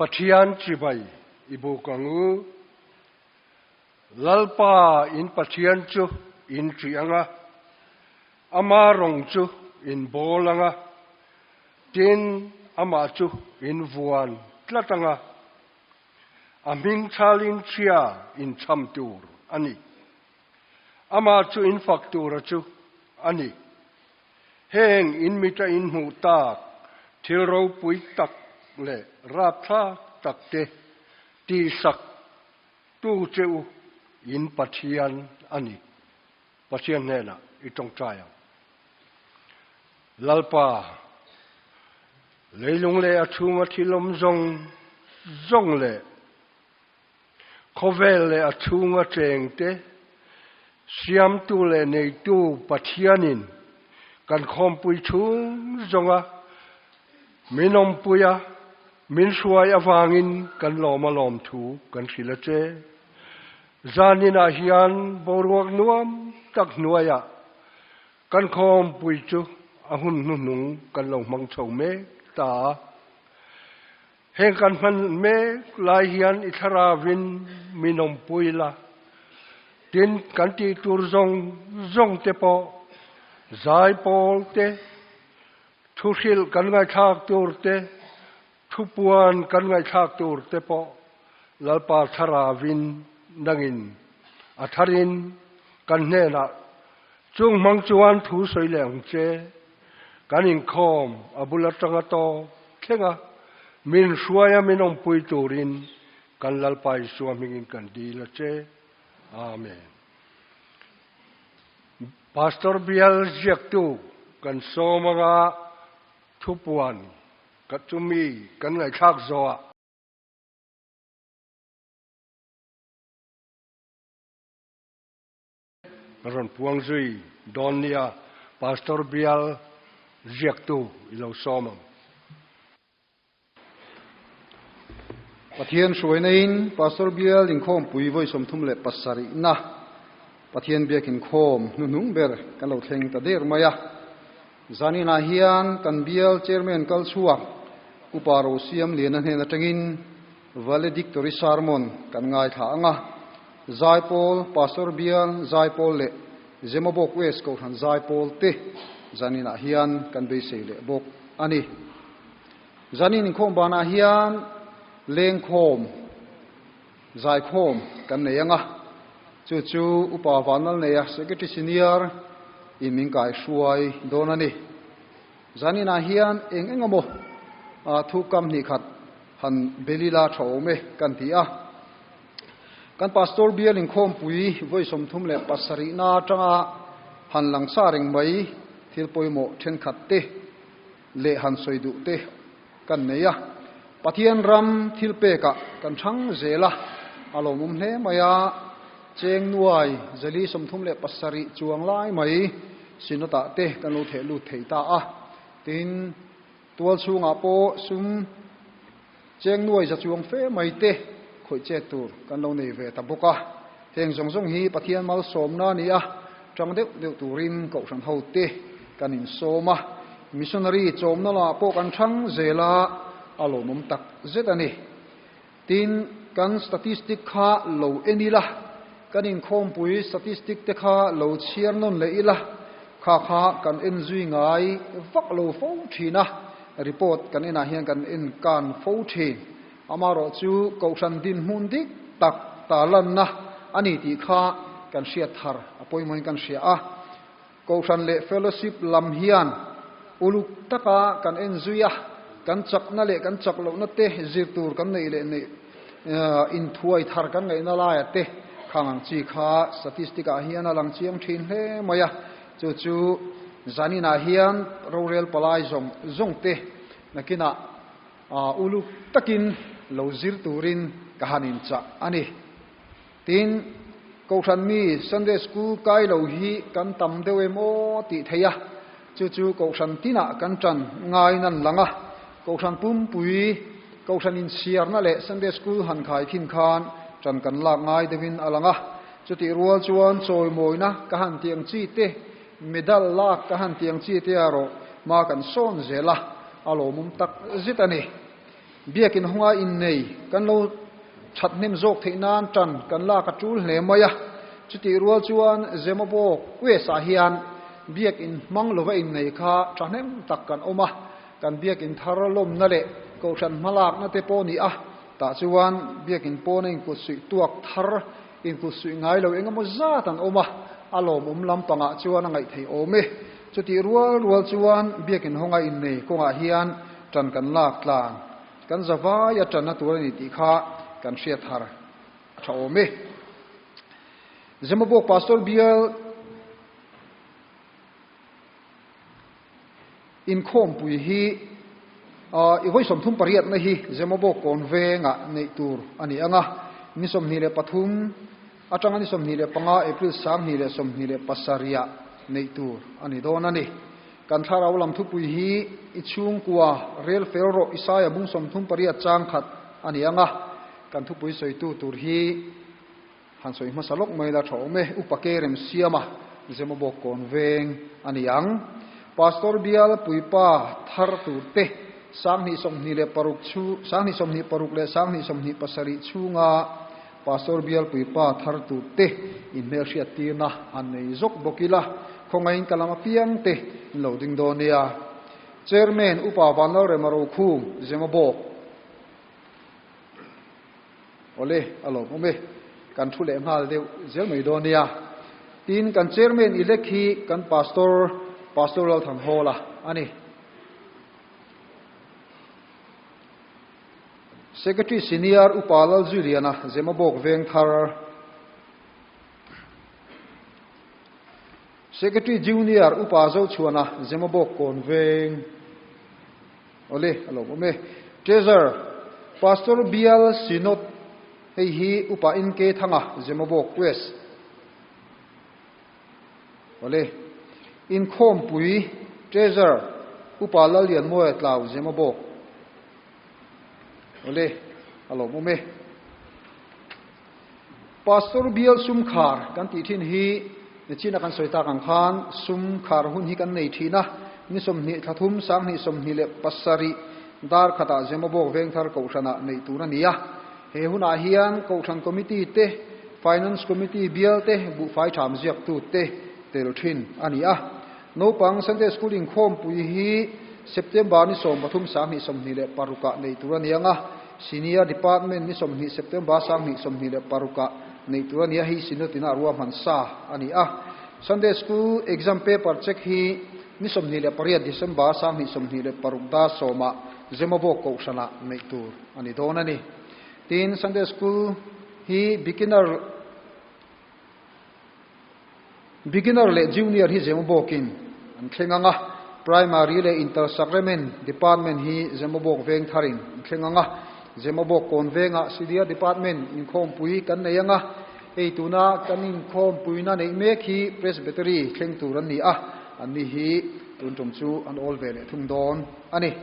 Pathian chibai i buk ang u. Lalpa in Pathian chu in ṭih ang a, ama rawng chu in bawl ang a, tin, amah chu in vuan tlat ang a, a hming chhalin chhia in chham tur a ni. Amah chu in fak tura chu a ni. Heng in mita in hmuh tak thil ropui tak leh rapthlak tak te tihsak tu che u in Pathian a ni. Pathian hnenah i tawngtai ang. Lalpa, leilung leh a chhunga thil awm zawng zawng leh Khawvel leh a chhunga chengte Siamtu leh Neitu Pathianin kan khawmpui chhung zawnga min awmpui a, min hruai avangin kan lawm a lawm thu kan hrilh a che. Zaninah hian boruak nuam tak hnuaiah kan khawmpui chu a hun hnuhnung kan lo hmang chho mek ta a. Heng kan hman mek lai hian i thlaravin min awmpui la, tin kan tih tur zawng zawng te pawh zaipawl te, thuhrilh kan ngaihthlak tur te, thupuan kan ngaihthlak tur te pawh Lalpa thlaravin nangin a tharin kan hnenah chung hmang chuan thu sawi leh ang che. Kan inkhawm a bul atanga tawp thleng a, min hruai a min awmpui turin kan Lalpa Isua hmingin kan dil a che. Amen. Pastor Bial ziaktu kan sawm anga thupuan ka chumi kan ngaihthlak zawhah. Ka rawn puang zui dawn nia, Pastor Bial ziaktu i lo sawm ang. Pathian hruaina-in Pastor Bial inkhawmpui vawi 37 na Pathian biak inkhawm hnuhnung ber kan lo thleng ta der mai a. Zaninah hian kan Bial Chairman kal chhuak Upa Rosiam Liana hnen atangin Valedictory Sermon kan ngaithla ang a. Zaipawl, Pastor Bial Zaipawl leh Zemabawk West Kohhran Zaipawl te zaninah hian kan beisei leh bawk a ni. Zanin inkhawm banah hian lengkhawm, zaikhawm kan nei ang a, chu chu Upa Vanlalneia Secretary Senior in min kaihruai dawn a ni. Zaninah hian eng eng emaw thu kam hnih khat han belila tha awm e kan ti a. Kan Pastor bial inkhawmpui vawi 37 na atanga han lang sa reng mai thil pawimawh thenkhat te leh han sawi duh te kan nei a. Pathian ram thil pekah kan thang zel a, a lawmawm hle mai a. Cheng nuai zali 37 chuang lai mai Synod-ah te kan lo theh lut thei ta a. Tin, tual chhungah pawh sum Cheng nuai za chuang fe mai te khawih chet tur kan lo nei ve ta bawk a. Heng zawng zawng hi Pathian malsawmna a ni a, tang deuh deuh turin Kohhran ho te kan insawm a. Missionary chawmna lamah pawh kan thang zel a, a lawmawm tak zet a ni. Tin, kan statistic kha lo en ila, kan inkhawmpui statistic te kha lo chhiar nawn leh ila, Kha kha kan en zui ngai vak lo fo thin a, report kan enah hian kan en kan fo thin. Amaherawh chu Kohhran dinhmun dik tak tarlanna a ni tih kha kan hriat thar a pawimawhin kan hria a. Kohhran leh fellowship lam hian uluk taka kan en zui a, kan chakna leh kan chak lohna te zir tur kan neih leh neih Inthuai thar kan ngaihna laia te khang ang chi kha statistic ah hian a lang chiang thin hle mai a, chu chu zaninah hian rorel palai zawng zawng te nakinah uluk takin lo zir turin ka han inchah a ni. Tin, Kohhran mi Sunday School kai lo hi kan tam deuh em aw tih theih a, chu chu Kohhran tinah kan tan ngai nan lang a, Kohhran pumpui, Kohhran inchhiarna leh Sunday School han khai khin khan tan kan lak ngai deuhin a lang a, chutih rual chuan chawimawina ka han ti ang chi te, medal lak ka han ti ang chi te erawh hma kan sawn zel a, a lawmawm tak zet a ni. Biakin hunga innei kan lo that hnem zawk theih nan tan kan lak a tul hle mai a. Chutih rual chuan Zemabawk West ah hian biakin hmang lova innei kha thahnem tak kan awm a. Kan biakin thar lawmna leh kohhran hmalakna te pawh ni a, tah chuan biakin pawna inkut suih tuak thar inkut suih ngai lo engemaw zat an awm a, a lawmawm lampangah chuan a ngaih theih awm e. Chutih rual rual chuan biakin hawnga innei kawngah hian ṭan kan lak tlan, kan zavai a ṭanna tur a ni tih kha kan hriat thar a ṭha awm e. Zemabawk Pastor Bial. Inkhawmpui hi i vawi sawmthum pariatna hi Zemabawk kawn vengah neih tur a ni ang a, ni 23 atanga ni 25 April 2027ah neih tur a ni dawn a ni. Kan thlarau lam thupui hi i chhungkua rel fel rawh Isaia bung 38 chang khat a ni ang a, kan thupui sawitu tur hi Han sawi hmasa lawk mai la tha awm e, Upa Kerem Siama Zemabawk kawn veng a ni ang. Pastor bial puipa thar tur te 2026 chhu 2026 leh 2027 chhunga Pastor bial puipa thar tur te inhmelhriat tirna han nei zawk bawk ila, khawngaihin ka lam apiang te in lo ding dawn nia. Chairman Upa Vanlalrema Rokhum Zemabawk. Awle, a lawmawm e. Kan thu leh nghal deuh zel mai dawn nia. Tin, kan Chairman elect hi kan Pastor, Pastor Lalthanhawla a ni. Secretary Senior Upa Lalzuiliana, Zemabawk Vengthar. Secretary Junior Upa Zochhuana, Zemabawk Kawn Veng. Awle, a lawmawm e. Treasurer, Pastor Bial Synod, hei hi Upa NK Thanga, Zemabawk West. Awle, Inkhawmpui, Treasurer, Upa Lallianmawia Tlau, Zemabawk. Awle, a lawmawm e. Pastor Bial Sumkhar kan tih thin hi nichina kan sawi tak ang khan sumkhar hun hi kan nei thin a, ni 20 thla thum 2027 dar khatah Zemabawk Vengthar Kohhranah neih tur a ni a. He hunah hian Kohhran Committee te, Finance Committee bial te, buhfai tham ziaktu te tel thin a ni a. Naupang Sunday School inkhawmpui hi September ni 13 2026ah neih tur a ni ang a. Senior Department ni 20 September 2026ah neih tur a ni a, hei Synod ina ruahman sa a ni a. Sunday School Exam Paper Check hi ni 28 December 2026 dar sawmah Zemabawk Kohhranah neih tur a ni dawn a ni. Tin, Sunday School hi Beginner Beginner leh Junior hi Zemabawkin an thleng ang a, Primary leh Inter-Sacrament Department hi Zemabawk veng tharin an thleng ang a, Zemabawk kawn vengah Senior Department inkhawmpui kan nei ang a, hei tuna kan inkhawmpuina neih mek hi Presbytery thleng tur an ni a, anni hi tun tum chu an awl ve leh thung dawn a ni.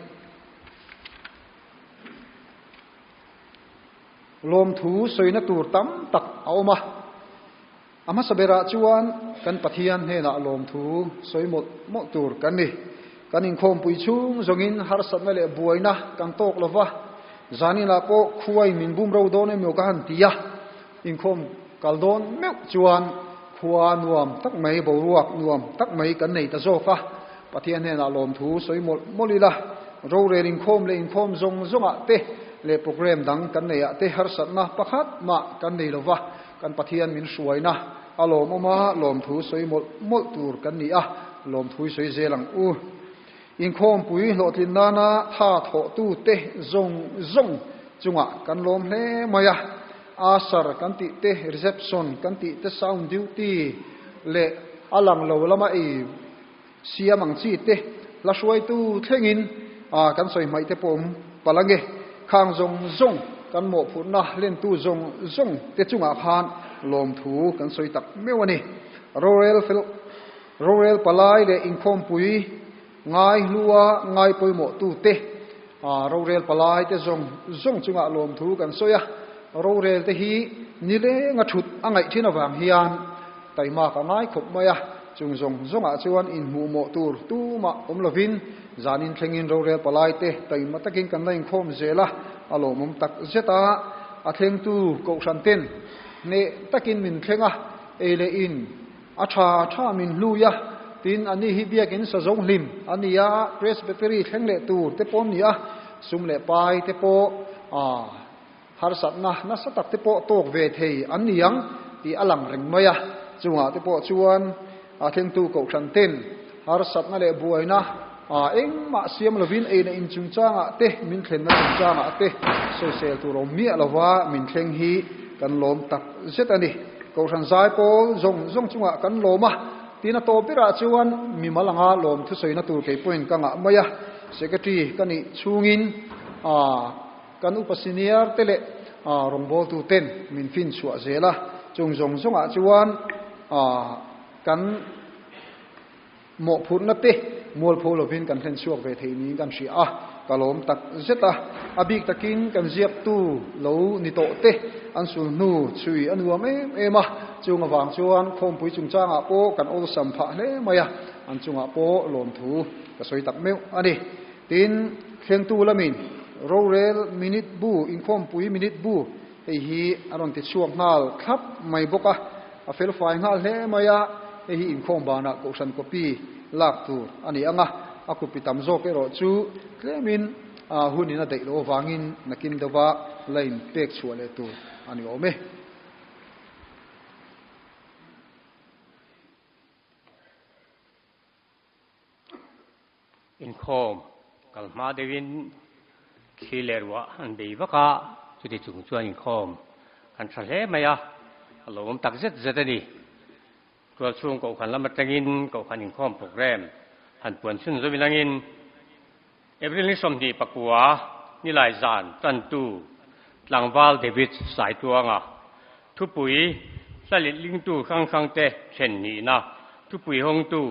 Lawmthu sawina tur tam tak a awm a. A hmasa berah chuan kan Pathian hnenah lawmthu sawi mawlh mawlh tur kan ni. Kan inkhawmpui chhung zawngin harsatna leh buaina kan tawk lo va, zaninah pawh khuain min bum ro dawn emaw ka han ti a, inkhawm kal dawn meuh chuan khua nuam tak mai, boruak nuam tak mai kan nei ta zawk a. Pathian hnenah lawmthu sawi mawlh mawlh ila, rorel inkhawm leh inkhawm zawng zawngah te leh program dang kan neihah te harsatna pakhat mah kan nei lo va, kan Pathian min hruaina a lawmawm a, lawmthu sawi mawlh mawlh tur kan ni a, lawmthu i sawi zel ang u. Inkhawmpui hlawhtlin nana tha thawhtute zawng zawng chungah kan lawm hle mai a, usher kan tih te, reception kan tih te, sound duty leh a lang lo lama ei siam ang chi te, hla hruaitu thlengin kan sawi hmaih te pawh awm palh ange. Khang zawng zawng kan mawhphurhna lentu zawng zawng te chungah khan lawmthu kan sawi tak meuh a ni. Rorel fel rorel palai leh inkhawmpui ngai hlua ngai pawimawh tu te rorel palai te zawng zawng chungah lawmthu kan sawi a. Rorel te hi ni lenga thut a ngaih thin avang hian taimak a ngai khawp mai a. Chung zawng zawngah chuan inhmuh mawh tur tumah awm lovin zanin thlengin rorel palai te taima takin kan la inkhawm zel a, a lawmawm tak zet a, a thlengtu kohhran ten hneh takin min thleng a, ei leh in a tha tha min hlui a, tin ani hi biakin sa zo hlim a ni a, Presbytery thleng leh tur te pawh an ni a, sum leh pai te pawh a harsatna nasa tak te pawh tawk ve thei an ni ang tih a lang reng mai a, chungah te pawh chuan a thlengtu kohhran ten harsatna leh buaina engmah siam lovin eina in chungchangah te min thlenna chungchangah te sawisel tur awm miah lova min thleng hi kan lawm tak zet a ni. Kohhran zai pawl zawng zawng chungah kan lawm a, tin a tawp berah chuan mimal anga lawm thusawina tur kei pawhin ka ngah mai a, Secretary ka nih chhungin Kan upa senior te leh rawngbawltu ten min fin chhuah zel a, chung zawng zawngah chuan kan mawhphurhna te mualpho lovin kan hlen chhuak ve thei niin kan hria a, ka lawm tak zet a. A bik takin kan ziaktu lo ni tawh te an sul hnu chhui a nuam em em a, chung avang chuan khawmpui chungchangah pawh kan awlsam phah hle mai a, an chungah pawh lawmthu ka sawi tak meuh a ni. Tin, thlengtu lamin rorel minute bu, inkhawmpui minute bu hei hi a rawn ti chhuak nghal thlap mai bawk a, a fel fai nghal hle mai a, hei hi inkhawm banah kohhran copy lak tur a ni ang a, a copy tam zawk erawh chu tlemin hunin a daih loh avangin nakin deuha line pek chhuah leh tur a ni awm e. Inkhawm kal hma deuhin thli leh ruah an bei vak a, chuti chung chuan inkhawm kan tha hle mai a, a lo awm tak zet zet a ni. Tualchhung kohhran lam atangin kohhran inkhawm programme han puan chhun zawm ilangin April ni 29 nilai zan tantu tlangval David Saituanga thupui hlalit lingtu hrang hrangte thlen nihna thupui hawngtu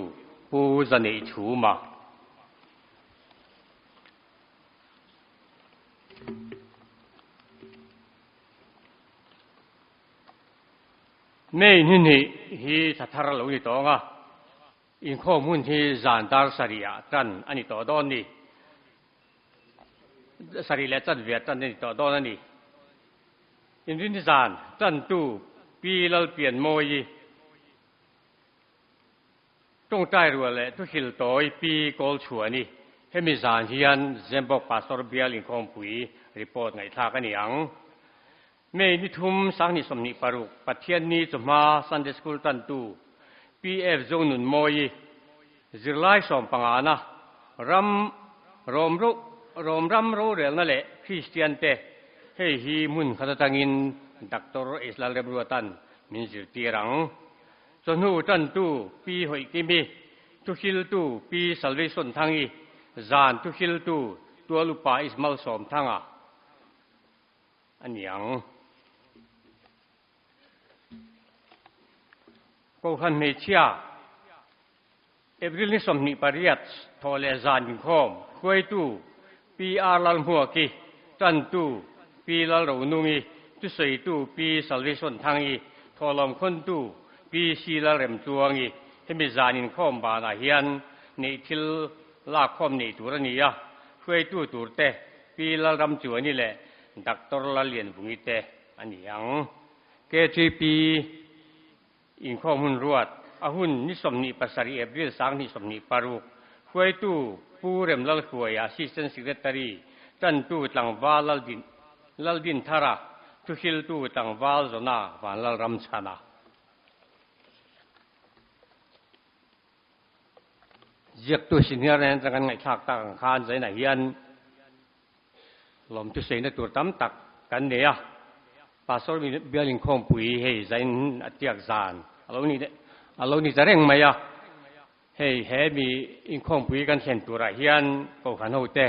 Pu Zaneih Chhuma. May ni hnih hi thla thar lo ni tawng a, inkhawm hun hi zan dar sarihah tan a ni tawh dawn ni. Sarih leh chanve ah tan a ni tawh dawn a ni. Inrin zan tantu Pi Lalpianmawii. Tawngtai rual leh thuhil tawi Pi Kawlchhuani hemi zan hian Zembawk Pastor Bial Inkhawmpui report ngaihthlak a ni ang. May ni thum 2026 Pathianni chawhma Sunday School tantu PF Zonunmawii zirlai sawmpangana ram rawm rawm ram rorelna leh Kristian te hei hi hmun khat atangin Doctor Isla Remruatan min zirtir ang. Chawhnu tantu Pi Hawihkimi, thuhriltu Pi Salvation Thangi, zan thuhriltu Tual Upa Ismail Sawmthanga a ni ang. Kohhran hmeichhia April ni 28 thawh leh zan inkhawm hruaitu Pi R Lalhmuaki, tantu Pi Lalronungi, thusawitu Pi Salvation Thangi, thawhlawm khawntu Pi C Lalremtluangi hemi zan inkhawm banah hian neih thil lakkhawm neih tur a ni a, hruaitu turte Pi Lalramchuani leh Doctor Lallianvungi te a ni ang. KTP. Inkhawm hun ruat a hun ni 27 April 2026 hruaitu Pu Remlalhruaia Assistant Secretary tantu tlangval Laldin Laldinthara thuhriltu tlangval Zona Vanlalramchhana. Ziaktu senior nen atang kan ngaihthlak tak ang khan zainah hian Lawmthu saina tur tam tak kan nei a, Pastor bial inkhawmpui hei zain a tiak zan a lo ni a lo ni ta reng mai a, hei he mi inkhawmpui kan thlen turah hian Kohhran hote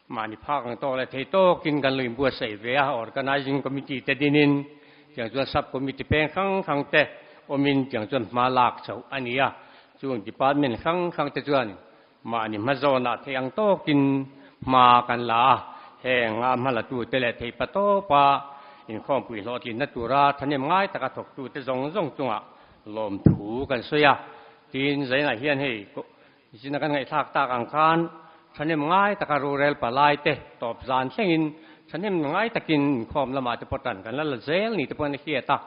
mahni phak ang tawk leh thei tawkin kan lo inbuatsaih ve a, Organizing Committee te dinin tiang chuan Sub Committee peng hrang hrang te awmin tiang chuan hma lak chhoh a ni a, chung Department hrang hrang te chuan Mahni hmazawnah theih ang tawkin hma kan la a, heng a hmalatute leh theih patawpa inkhawmpui hlawhtlinna tura thahnem ngai taka thawktute zawng zawng chungah lawmthu kan sawi a. Tin, Zainah hian hei zina kan ngaihthlak tak ang khan thahnem ngai taka rurel palai te tawp zan thlengin thahnem ngai takin inkhawm lamah te pawh tan kan la la zel ni te pawh an hriat a.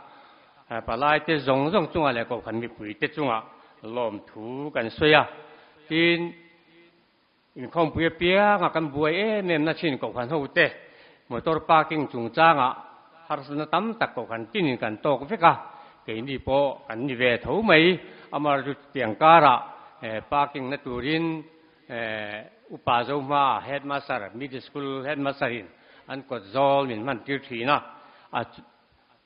Palai te zawng zawng chungah leh kohhran mipui te chungah lawmthu kan sawi a. Tin, Inkhawmpui apianga kan buai em em na thin kohhran ho te motor parking chungchangah harsatna tam tak kohhran tinin kan tawk vek a, keini pawh kan ni ve tho mai. Amaherawhchu chutiang karah parking na turin Upa Zohma Headmaster, Middle School Headmaster in an kawt zawl min hman tir thin a, a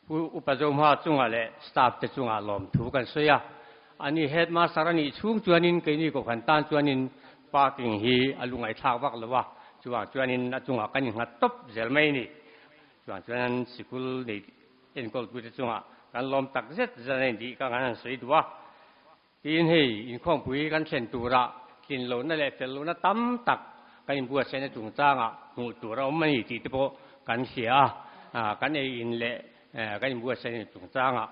Upa Zohma chungah leh staff te chungah lawmthu kan sawi a. Ani Headmaster a nih chhung chuanin keini kohhran tan chuanin parking hi a lungaihthlak vak lo a, chuvang chuanin a chungah kan innghat tawp zel mai a ni. Chuvang chuan sikul nei enkawltute chungah kan lawm tak zet zet a ni tih ka han sawi duh a. Tin hei inkhawmpui kan thlen turah tlin lohna leh fel lohna tam tak kan inbuatsaihna chungchangah hmuh tur a awm a ni tih te pawh kan hria a, kan ei in leh kan inbuatsaihna chungchangah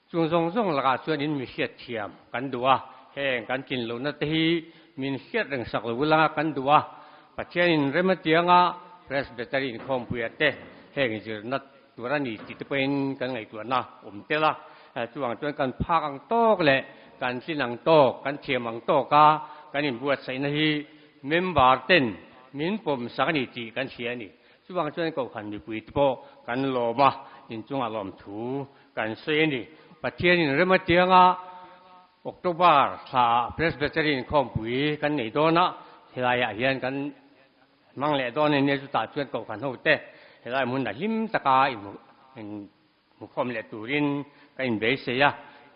chung zawng zawng lakah chuan in mi hriat thiam kan duh a, heng kan tlin lohna te hi min hriat reng sak lo langa kan duh a, Pathianin rem atianga Presbytery inkhawmpuia te heng zirna tur a ni tih te pawhin kan ngaihtuahna awm tel a, chuvang chuan kan phak ang tawk leh kan tlin ang tawk, kan thiam ang tawka kan inbuatsaihna hi member ten min pawm sak a ni tih kan hria a ni. Chuvang chuan Kohhran mipui te pawh kan lawm a, inchungah lawmthu kan sawi a ni. Pathianin rem atianga October thlaah Presbytery inkhawmpui kan nei dawn a, helaiah hian kan Hmang leh dawn in nia chutah chuan kohhran ho te helai hmun a hlim taka inhmukhawm leh turin ka inbeisei a.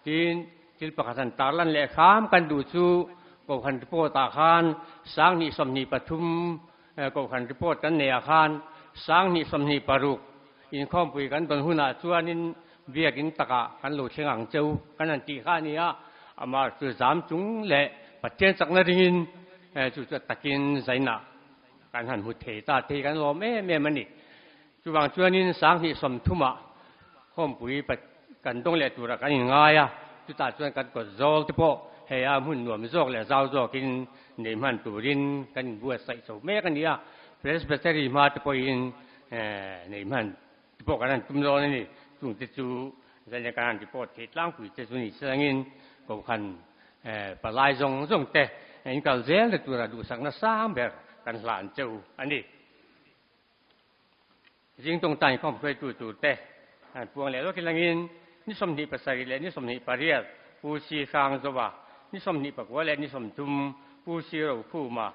Tin, thil pakhat han tarlan leh hram kan duh chu kohhran report ah khan 2023 kohhran report kan neih ah khan 2026 inkhawmpui kan dawn hunah chuanin biakin takah kan lo thleng ang cheu kan han tih kha a ni a. Amah chu zam chung leh Pathian chakna ringin Chu chu takin zainah kan han hmu thei ta te hi kan lawm em em a ni. Chuvang chuanin 2030ah khawmpui kan dawng leh turah kan inngai a, chutah chuan kan kawt zawl te pawh hei a hmun nuam zawk leh zau zawkin neih hman turin kan inbuatsaih chho mek a ni a, Presbytery hma te pawhin neih hman te pawh kan han tum dawn a ni. Chungte chu zaina kan han report theih tlangpui te chu ni changin Kohhran Palai zawng zawng te in kal zel na tura duhsakna sang ber kan hlan che u a ni. Zing tawngtai inkhawm hruaitu tur te an puang leh lawkin langin ni 27 leh ni 28 Pu Si Hrang Zova, ni 29 leh ni 30 Pu Si Rokhuma,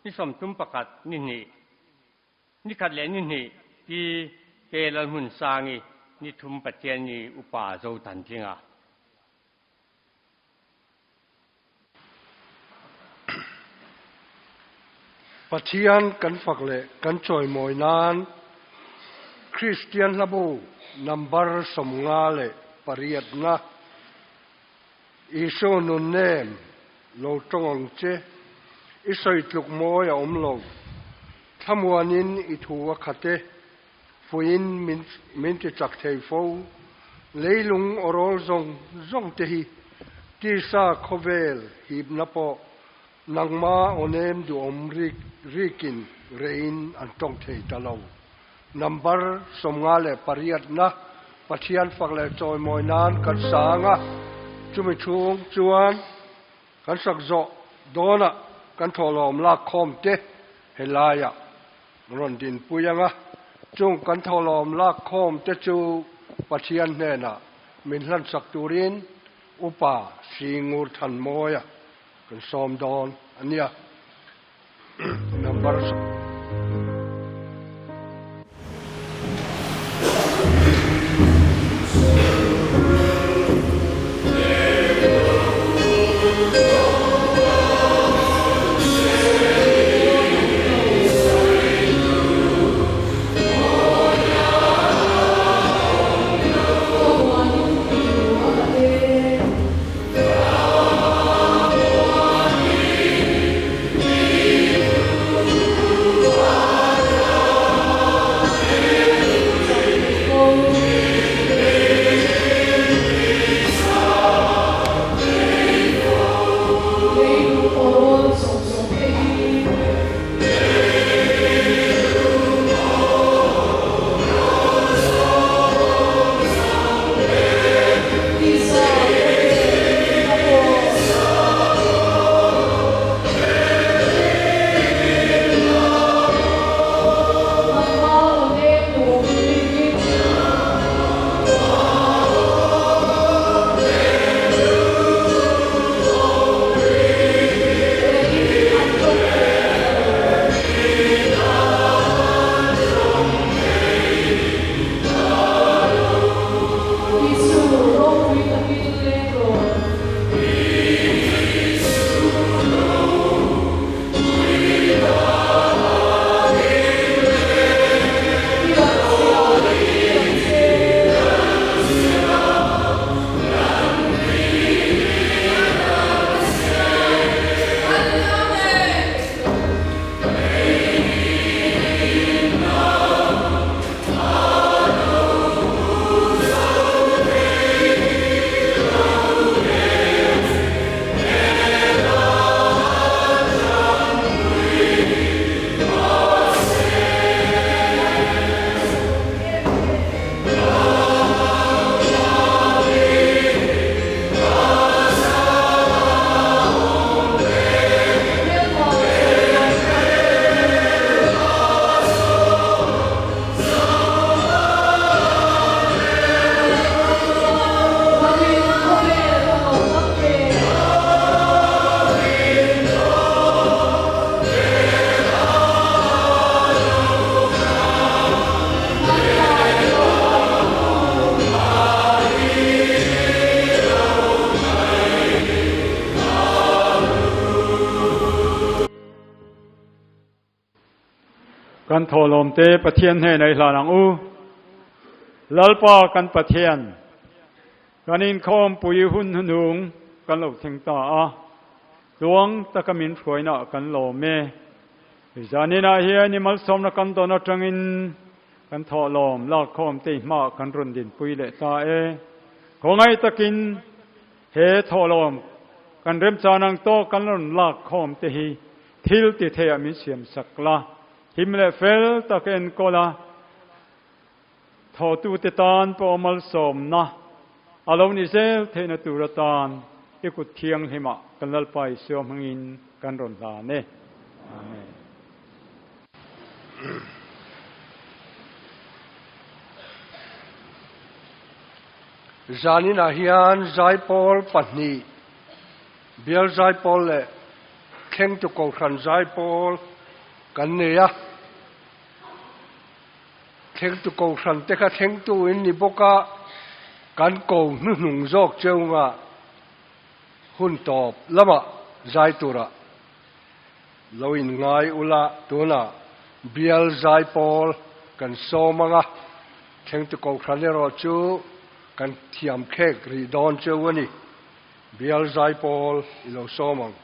ni 31 ni hnih Ni khat leh ni hnih Pi Ke Lalhmunsangi, ni thum Pathianni Upa Zotantlinga. Pathian kan fak leh kan chawimawi nan Kristian hlabu number 58na Isua nunnem lo tawng ang che, i sawi tluk mawi a awm lo, thlamuanin i thu a khat e, fuiin min ti chak thei fo. Leilung awrawl zawng zawng te hi tisa khawvel hipna pawh nangma awnem duhawm rik rikin reiin an tawng thei ta lo. Number 58na Pathian fak leh chawimawi nan kan sang a, chumi chhung chuan kan sak zawh dawnah kan thawhlawm lak khawm te helaiah rawn dinpui ang a, chung kan thawhlawm lak khawm te chu Pathian hnenah min hlansak turin Upa Singur Thanmawia kan sawm dawn a nia. Number. Kan thawhlawmte Pathian hnenah i hlan ang u. Lalpa kan Pathian, kan inkhawmpui hun hnuhnung kan lo thleng ta a, tluang taka min hruainaah kan lawm e. Zaninah hian i malsawmna kan dawn atangin kan thawhlawm lakkhawmte i hmaah kan rawn dinpui leh ta e. Khawngaih takin he thawhlawm kan remchan ang tawk kan rawn lakkhawm te hi Thil ti theiah min siam sak la, him leh fel tak enkawl a, thawhtute tan pawh malsawmna a lo ni zel theihna tur atan i kut thianghlimah kan Lalpa Isua hmangin kan rawn hlan e. Amen. Zaninah hian zaipawl pahnih Bial zaipawl leh thlengtu kohhran zaipawl kan nei a, thlengtu kohhran te kha thlengtu in ni bawk a, kan ko hnuhnung zawk cheunga hun tawp lamah zai turah lo inngai ula, tunah bial zaipawl kan sawm ang a, thlengtu kohhran erawh chu kan thiam khek rih dawn cheu a ni. Bial zaipawl i lo sawm ang.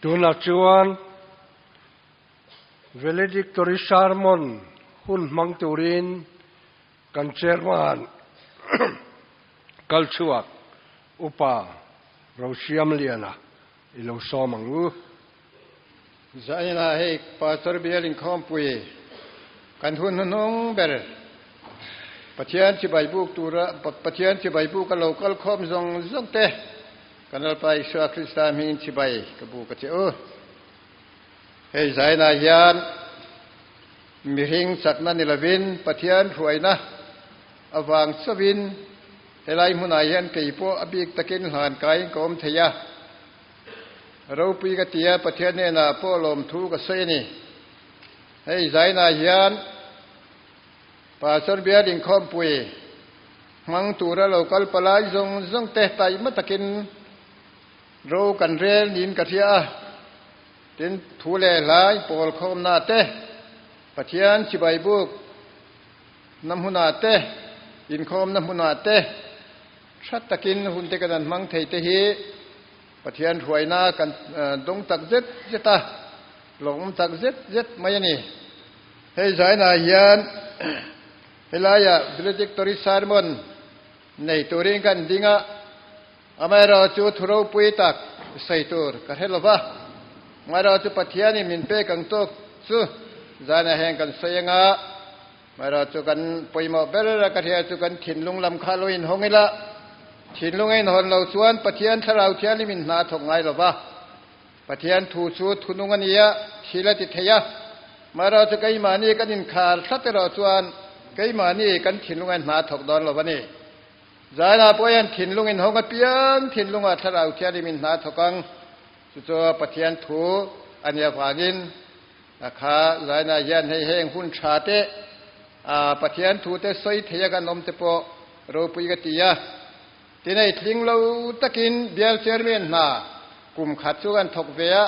Tunah chuan Valedictory Sermon hun hmang turin kan Chairman kalchhuak Upa Rosiamliana i lo sawm ang u. Zaina hei Pastor Bial inkhawmpui kan hun hnuhnung ber Pathian chibai buk tura Pathian chibai buk a lo kal khawm zawng zawng te kan Lalpa Isua Krista hmingin chibai ka buk a che u. Hei Zaina hian mihring chakna ni lovin Pathian hruaina avang chauhin helai hmunah hian kei pawh a bik takin hlan kaiin ka awm thei a. Ropui ka ti a, Pathian hnenah pawh lawmthu ka sawi a ni. Hei zainah hian Pastor Bial inkhawmpui hmang tura lo kal palai zawng zawng te taihma takin ro kan rel niin ka hria a. Tin, thu leh hlai pawl khawmna te, Pathian chibai buk na hmunah te, inkhawmna hmunah te tha takin hun te kan han hmang thei te hi Pathian hruaina kan dawng tak zet zet a, lawmawm tak zet zet mai a ni. Hei zainah hian helaia valedictory sermon nei turin kan ding a, amaherawhchu thu ropui tak sawi tur ka hre lo va, amaherawhchu Pathianin min pek ang tawk chu zainah hian kan sawi anga, Amaherawhchu kan pawimawh ber a ka hria chu kan thinlung lam kha lo inhawng ila, thinlung a inhawn lo chuan Pathian Thlarau Thianghlim in hna a thawk ngai lo va. Pathian thu chu thunung a ni a, thil a ti thei a. Amaherawhchu keimahni kan inkhar hlat erawh chuan keimahni kan thinlung a in hna a thawk dawn lo va ni. Zainah pawh hian thinlung inhawng apiang thinlungah Thlarau Thianghlim in hna a thawk ang. Chu chu Pathian thu a nih avangin A kha zainah hian hei heng hun tha te a Pathian thu te sawi thei a kan awm te pawh ropui ka ti a. Tin hei tling lo takin bial chairman hna kum khat chu kan thawk ve a,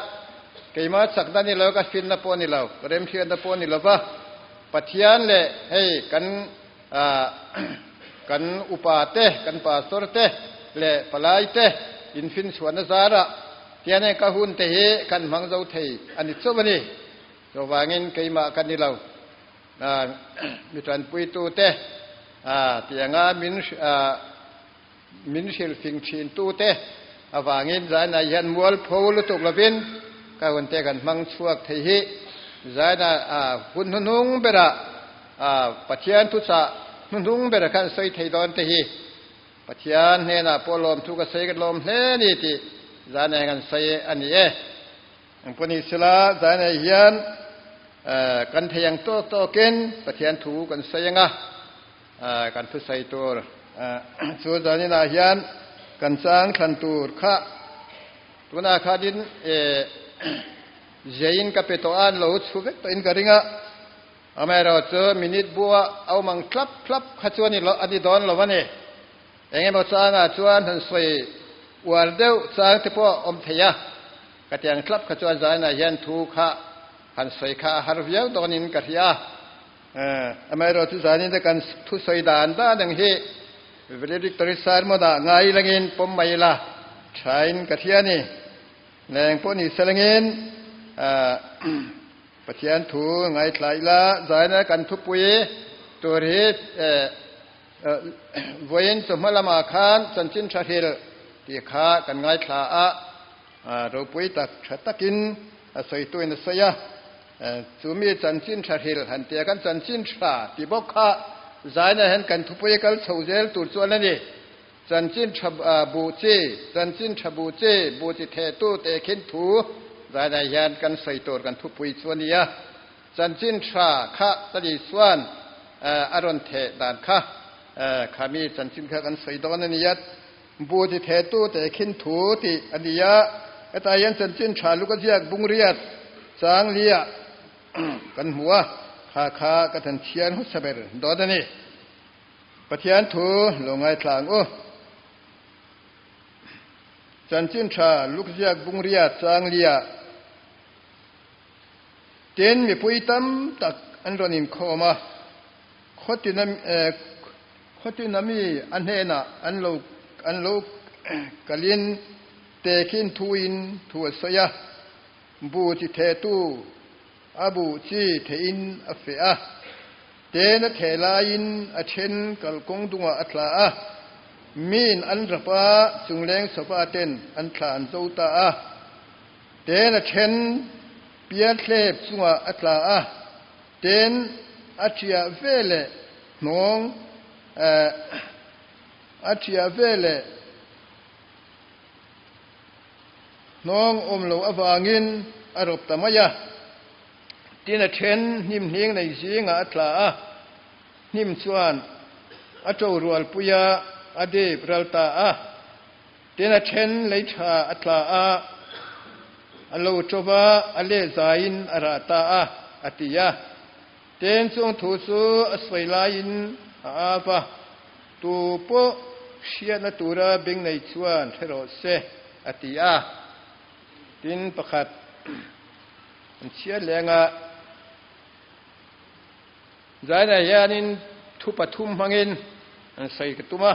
keimah chakna ni lo, ka finna pawh ni lo, ka remhriatna pawh ni lo va, Pathian leh hei kan kan upa te, kan pastor te leh palai te infinchhuahna zarah Tian heng ka hun te hi kan hmang zo thei a ni chauh a ni. Chuvangin keimah ka ni lo, mi tanpuitu te, tianga min min hrilhfing thintu te avangin zainah hian mualpho lutuk lovin ka hun te kan hmang chhuak thei hi zainah hun hnuhnung berah Pathian thuchah hnuhnung berah khan sawi thei dawn te hi Pathian hnenah pawh lawmthu ka sawi ka lawm hle a ni tih Zainei kan sawi a ni e. Engpawh sila Zainei hian kan thei ang tawk tawkin Pathian thu kan sawi ang a, kan thusawi tur chu zaninah hian kan chang thlan tur kha tunah khanin ziain ka pe tawh a, an lo chhu vek tawhin ka ring a. Amaherawhchu minute bua a awm ang tlap tlap kha chu a ni dawn lo a ni. Eng emaw changah chuan han sawi uar deuh chang te pawh a awm thei a, ka ti ang tlap kha chuan zainah hian thu kha han sawi kha a har viau dawnin ka hria a. Amaherawhchu zanin te kan thusawi dan dan ang hi valedictory sermon-ah ngai langin pawm mai ila thain ka hria a ni. Leng pawh ni selangin Pathian thu ngaithla ila zaina kan thupui tur hi vawiin chawhma lamah khan chanchin tha hril tih kha kan ngaithla a, ropui tak tha takin a sawituin a sawi a, chumi chanchin tha hril han tia kan chanchin tha tih bawk kha zaina hian kan thupui kal chho zel tur chuan a ni. Chanchin tha buh chi, chanchin tha buh chi, buh chi thehtu tehkhin thu zainah hian kan sawi tur kan thupui chu a ni a. Chanchin tha kha tali chuan a rawn theh dan kha khami chanchin kha kan sawi dawn a ni a. Buh chi thehtu tehkhin thu tih a ni a. Hetah hian chanchin tha luk a ziak bungriat chang liah kan hmu a, kha kha ka thanchhiar hmasa ber dawn a ni. Pathian thu lo ngaithla ang u. Chanchin tha Lukziak Bungria Changlia Tin mipui tam tak an rawn inkhawm a, khawtin a mi a hnenah an lo an lo kalin tehkhin thuin thu a sawi a. Buh chi thehtu a buh chi thehin a feh a, ten a theh laiin a then kalkawng dungah a tla a, miin an rap a, chungleng sofa ten an thla an zo ta a, ten a then pialthlep chungah a tla a, ten a ṭiah veleh hnawng a ṭiah veleh Hnawng awm lo avangin a rawp ta mai a, tin a then hnim hling nei zingah a tla a, hnim chuan a to rualpui a, a dip ral ta a, tin a then lei tha a tla a, a lo to va, a leh zaiin a rah ta a, a ti a. Ten chung thu chu a sawi laiin a av a, Tu pawh hriatna tura beng nei chuan hre rawh se, a ti a. Tin, pakhat an chhiat leng a, Zainah hianin thu pathum hmangin an sawi ka tum a.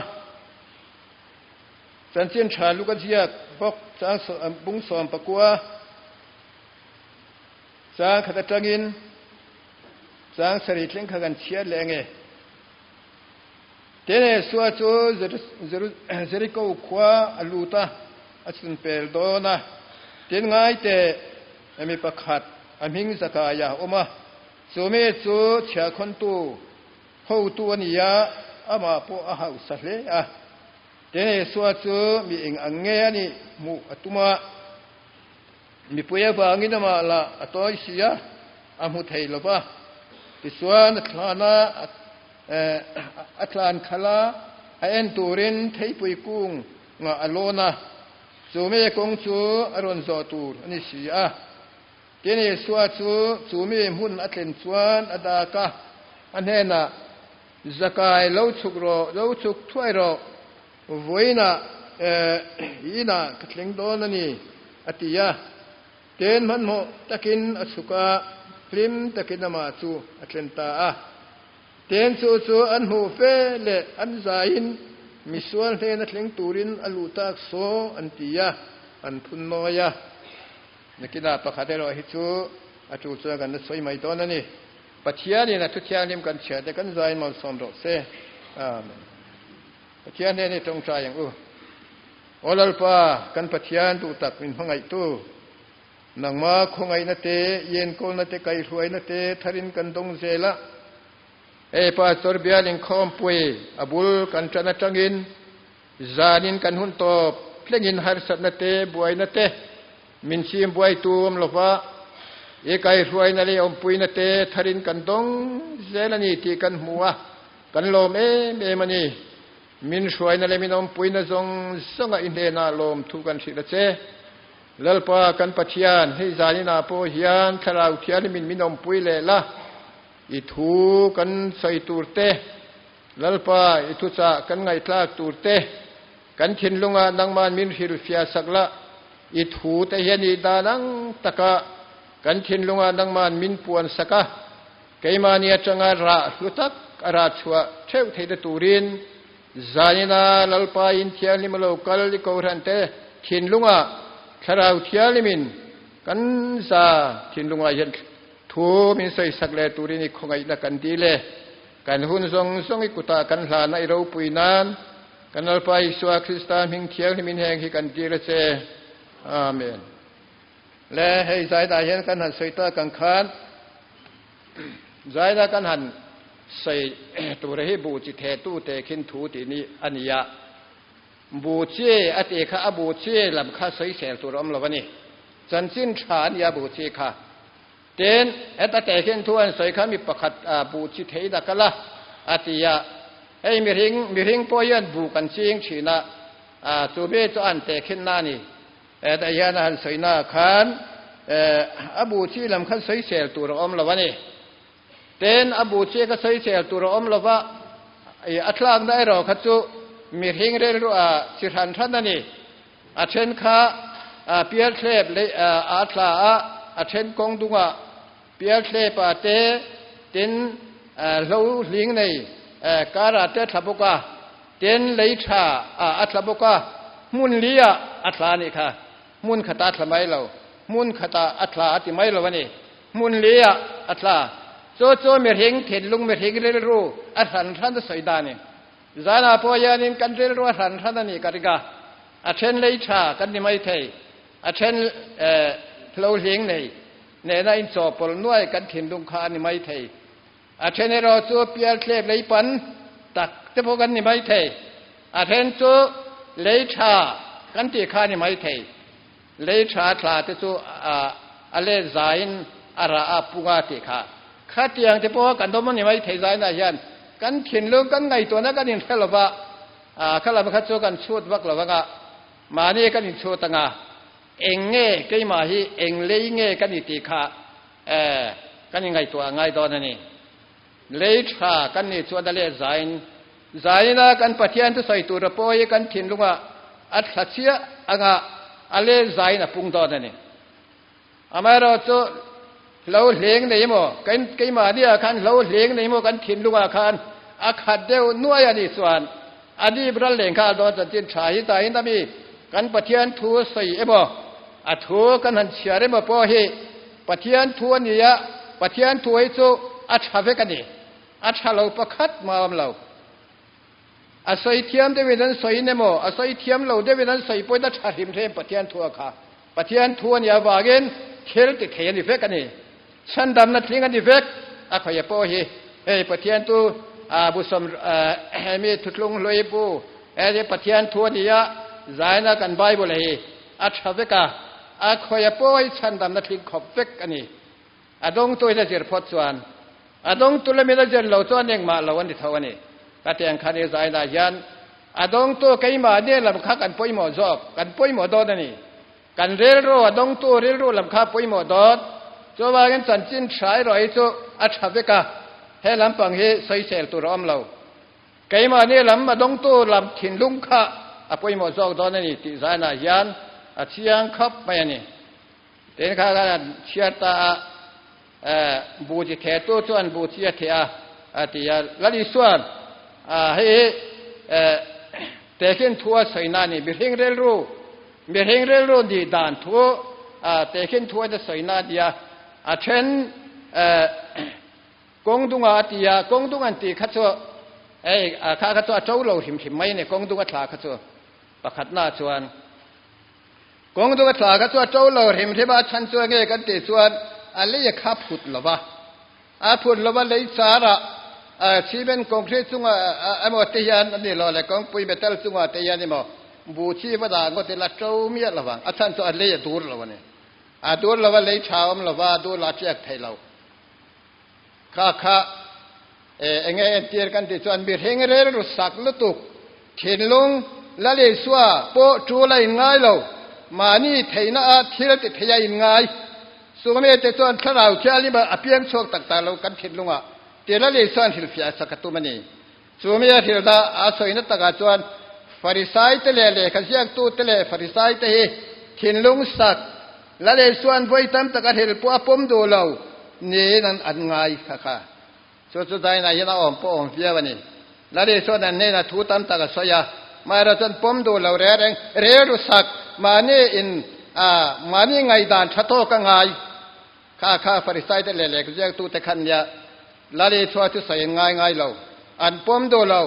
Chanchin tha luk a ziak bawk chang bung 14 chang khat atangin chang sarih thleng kha kan chhiat leng e. Tene Sua chu Jeriko khua a lut a, a chhun pel dawn a. Tin ngai teh, mi pakhat a hming Zakaia a awm a, chu mi chu chhiahkhawntu hotu a ni a, amah pawh a hausa hle a. Tene Sua chu mi eng ang nge a nih hmuh a tum a, mipui avangin amah lah a tawi si a, a hmu thei lo va. Tichuan a thlan a, A tlan khalh a, a en turin theipui kung ngah a lawn a, chu mi kawng chu a rawn zawh tur a ni si a. Tin, Isua chu chu mi hmun a thlen chuan a dak a, a hnenah, Zakai, lo chhuk rawh, lo chhuk thuai rawh, vawiinah i inah ka thleng dawn a ni, a ti a. Tin, hmanhmawh takin a chhuk a, hlim takin amah chu a thlen ta a. Tin, chu chu an hmuh fe leh an zaiin misual hnena thleng turin a luh tak saw an ti a, an phun nawi a. Nakinah pakhat erawh hi chu a tul chuan kan la sawi mai dawn a ni. Pathianin a thu thianghlim kan chhiah te kan zaiin malsawm rawh se. Amen. Pathian hnen hi tawngtai ang u. Aw Lalpa, kan Pathian duh tak min hmangaihtu, nangma khawngaihna te, i enkawlna te, kaihhruaina te tharin kan dawng zel a. Hei Pastor bial inkhawmpui a bul kan tan atangin zanin kan hun tawp thlengin harsatna te, buaina te min chim buaitu awm lova, i kaihhruaina leh awmpuina te tharin kan dawng zel a ni tih kan hmu a, kan lawm em em a ni. Min hruaina leh min awmpuina zawng zawnga i hnenah lawmthu kan hrilh a che. Lalpa kan Pathian, hei zaninah pawh hian Thlarau Thianghlimin min awmpui leh la, i thu kan sawi tur te, Lalpa i thuchah kan ngaihthlak tur te, kan thinlungah nangman min hrilhfiah sak la, i thu te hian i dan ang taka kan thinlungah nangman min puan sak a, Keimahni atanga rah hlu tak a rah chhuah theuh theihna turin zanina Lalpa in thianghlim a lo kal i Kohhrante thinlungah Thlarau Thianghlimin kan za thinlungah hian thu min sawisak leh turin i khawngaihna kan dil e. Kan hun zawng zawng i kutah kan hlana i ropui nan kan Lalpa Isua Krista hming thianghlimin heng hi kan dil a che. Amen. Le hei zainah hian kan han sawi tak ang khan zaina kan han sawi tur hi buh chi the tu te khin thu tih ni a ni a, buh chi a tih kha a buh chi lam kha sawisel tur a awm lo a ni. Chanchin tha a ni a buh chi kha. Tin, heta te khin thu an sawi kha mi pakhat buh chi thei dak a la a ti a, hei mihring mihring pawh hian buh kan ching thin a, chu mi chu an te khin na a ni. Hetah hian a han sawina khan a bu chi lam khan sawisel tur a awm lo a ni. Tin, a bu chi kha sawisel tur a awm lo va, a thlakna erawh kha chu mihring rilru a chi hran hran a ni. A then kha pialthlep lei a thla a, a then kawng dungah pialthlep a te, tin hlo hling nei kara te thla bawk a. Tin, lei tha ah a tla bawk a, hmun li ah a tla a nih kha, hmun khat ah a tla mai lo. Hmun khatah a tla a ti mai lo a ni. Hmun liah a tla. Chu chu mihring thinlung mihring rilru a hran hran a sawi dan a ni. Zanah pawh hianin kan rilru a hran hran a nih ka ring a. A then lei tha kan ni mai thei. A then hlo hling nei nena inchawhpawlh nuai kan thinlung kha a ni mai thei. A then erawh chu pialthlep lei pan tak te pawh kan ni mai thei. A then chu lei tha kan tih kha a ni mai thei. Lei tha thla te chu a let zaiin a rah a pung a tih kha. Khatiang te pawh kan awm a ni mai thei zainah hian kan thinlung kan ngaihtuahna kan inhre lo va, kha lam kha chu kan chhut vak lo anga mahni kan inchhut anga eng nge keimah hi eng lei nge ka ni tih kha kan inngaihtuah a ngai dawn a ni. Lei tha kan nih chuan a let zaiin zaina kan Pathian thusawi tura pawh hi kan thinlungah a thla chiah anga a let zaiin a pung dawn a ni. Amaherawhchu hlo hleng nei emaw kan keimahniah khan hlo hleng nei emaw kan thinlungah khan a khat deuh nuai a nih chuan a dip ral leng kha a dawn chanchin tha hi tain a mi kan Pathian thu sawi emaw a thu kan han chhiar emaw pawh hi Pathian thu a ni a, Pathian thu hi chu a tha vek a ni. A tha lo pakhat mah a awm lo. A sawi thiam deuhin an sawiin emaw, a sawi thiam lo deuhin an sawi pawhin a tha hrim hrem Pathian thu a kha. Pathian thu a nih avangin thil ti thei a ni vek a ni. Chhandamna tling a ni vek a khawiah pawh hi. Hei Pathian tu busawm hemi thutlung hlui bu hei Pathian thu a ni a, zaina kan Bible hi a tha vek a, a khawiah pawh hi chhandamna tling khawp vek a ni. A dawngtu in a zir phawt chuan a dawngtu lamin a zir lo chuan engmah lo a ni tho a ni. Ka tiang khan i zainah hian a dawngtu keimah nen lam kha kan pawimawh zawk, kan pawimawh dawn a ni. Kan rilru, a dawngtu rilru lam kha pawimawh dawn. Chuvangin chanchin tha erawh hi chu a tha vek a, he lampang hi sawisel tur a awm lo. Keimahni lam a dawngtu lam thinlung kha a pawimawh zawk dawn a ni tih zainah hian a chiang khawp mai a ni. Tin kha khan an chhiar ta a, bu chi thehtu chuan bu chi a theh a, a ti a. Lal Isua'n hei hi tehkhin thu a sawi na a ni, mihring rilru, mihring rilru nih dan thu tehkhin thu a sawi na a ni a, a then kawng dunga a ti a, kawng dung an tih kha chu hei kha kha chu a to lo hrim hrim mai a ni, kawng dung a thla kha chu pakhatna chuan. Kawng dung a tla kha chu a to lo hrim hrim a, a chhan chu enge kan tih chuan a lei a kha phut lo va, a phut lo va lei char ah cement concrete chungah emaw te hian a ni lo le kawngpui metal chungah te hian emaw bu chi va dah ngawt ila to miah lo vang, a chhan chu a lei a dur lo a ni, a dur lo va lei tha awm lo va a dur lo a tiak thei lo kha kha enge entir kan tih chuan mihring rilru sak lutuk thinlung la Isua pawh tul a inngai lo, mahni theihna a thil ti thei a inngai. Sungmi te chuan thlarau thianghlim a piang chhuak tak tak lo kan thinlungah ti la Isua'n hrilhfiah sak a tum a ni. Chumi a hrilhna a sawina takah chuan Farisai te leh lehkha ziaktu te leh Farisai te hi thinlung sak la Isua'n vawi tam tak a hrilh pawh a pawm duh lo niin an ngai kha kha. Chu chu Daina hian a awm pawh awm viau a ni. Lali chuan an hnenah thu tam tak a sawi a, mahera chuan pawm duh lo reng reng, rilru sak, mahni in a, mahni ngaihdan tha tawk a ngai. Kha kha Farisai te leh lehkhaziaktute khan nia Lali chhuah chu sawi an ngai ngai lo. An pawm duh lo.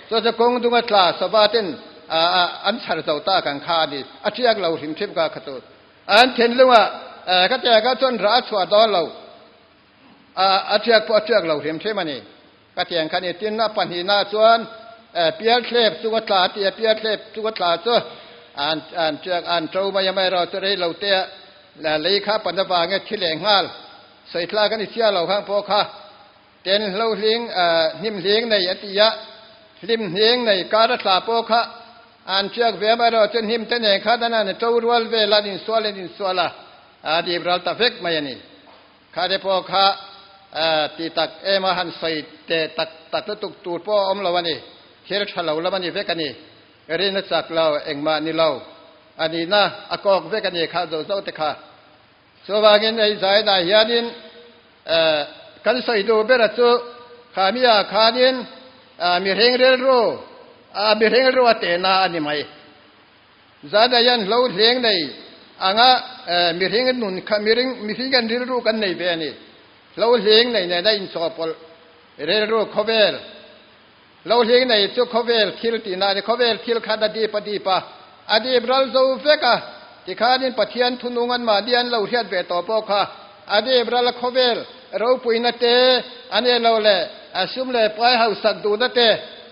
Chu chu kawng dunga tla sava ten a, a, an chhar zo tak ang kha a ni. A tiak lo hrim hrim kha kha chu. An thinlungah, ka tiakah chuan rah a chhuah dawn lo. A ṭiak pawh a ṭiak lo hrim hrim a ni. Ka tiang kha ni. Tin, a pahnihna chuan pialthlep chunga tla a ti a, pialthlep chunga tla chu an ṭiak, an ṭo mai a, amaherawh chu rei lo te a lei kha pan avangin a thi leh nghal. Sawitlak a ni chiah lo khang pawh kha. Ten hlo hling, hnim hling nei a ti a, hlim hling nei kar a tla pawh kha an ṭiak ve, amaherawh chu hnim te nen khan an ṭo rual vel a, an insual an insual a, a dip ral ta vek mai a ni. Kha te pawh kha ti tak em a han sawi teh tak tak lutuk tur pawh a awm lo a ni. Thil tha lo lam a ni vek a ni. Rin a chak lo, engmah ni lo. A nihna a kawk vek a ni kha zo zo te kha. Chuvangin hei zainah hianin kan sawi duh ber a chu kha mi ah khanin mihring rilru, mihring rilru a tehna a ni mai. Zana hian hlo hleng nei Anga mihring nun kha mihring mihring hian rilru kan nei ve a ni. Hlo hling nei nena inchawhpawlh rilru khawvel Hlo hling nei chu khawvel thil tihna a ni. Khawvel thil khan a dip a dip a, a dip ral zo vek a. Tikhanin Pathian thunung an mahni an lo hriat ve tawh pawh kha a dip ral a khawvel ropuina te a ni lo leh a sum leh pai hausak duhna te,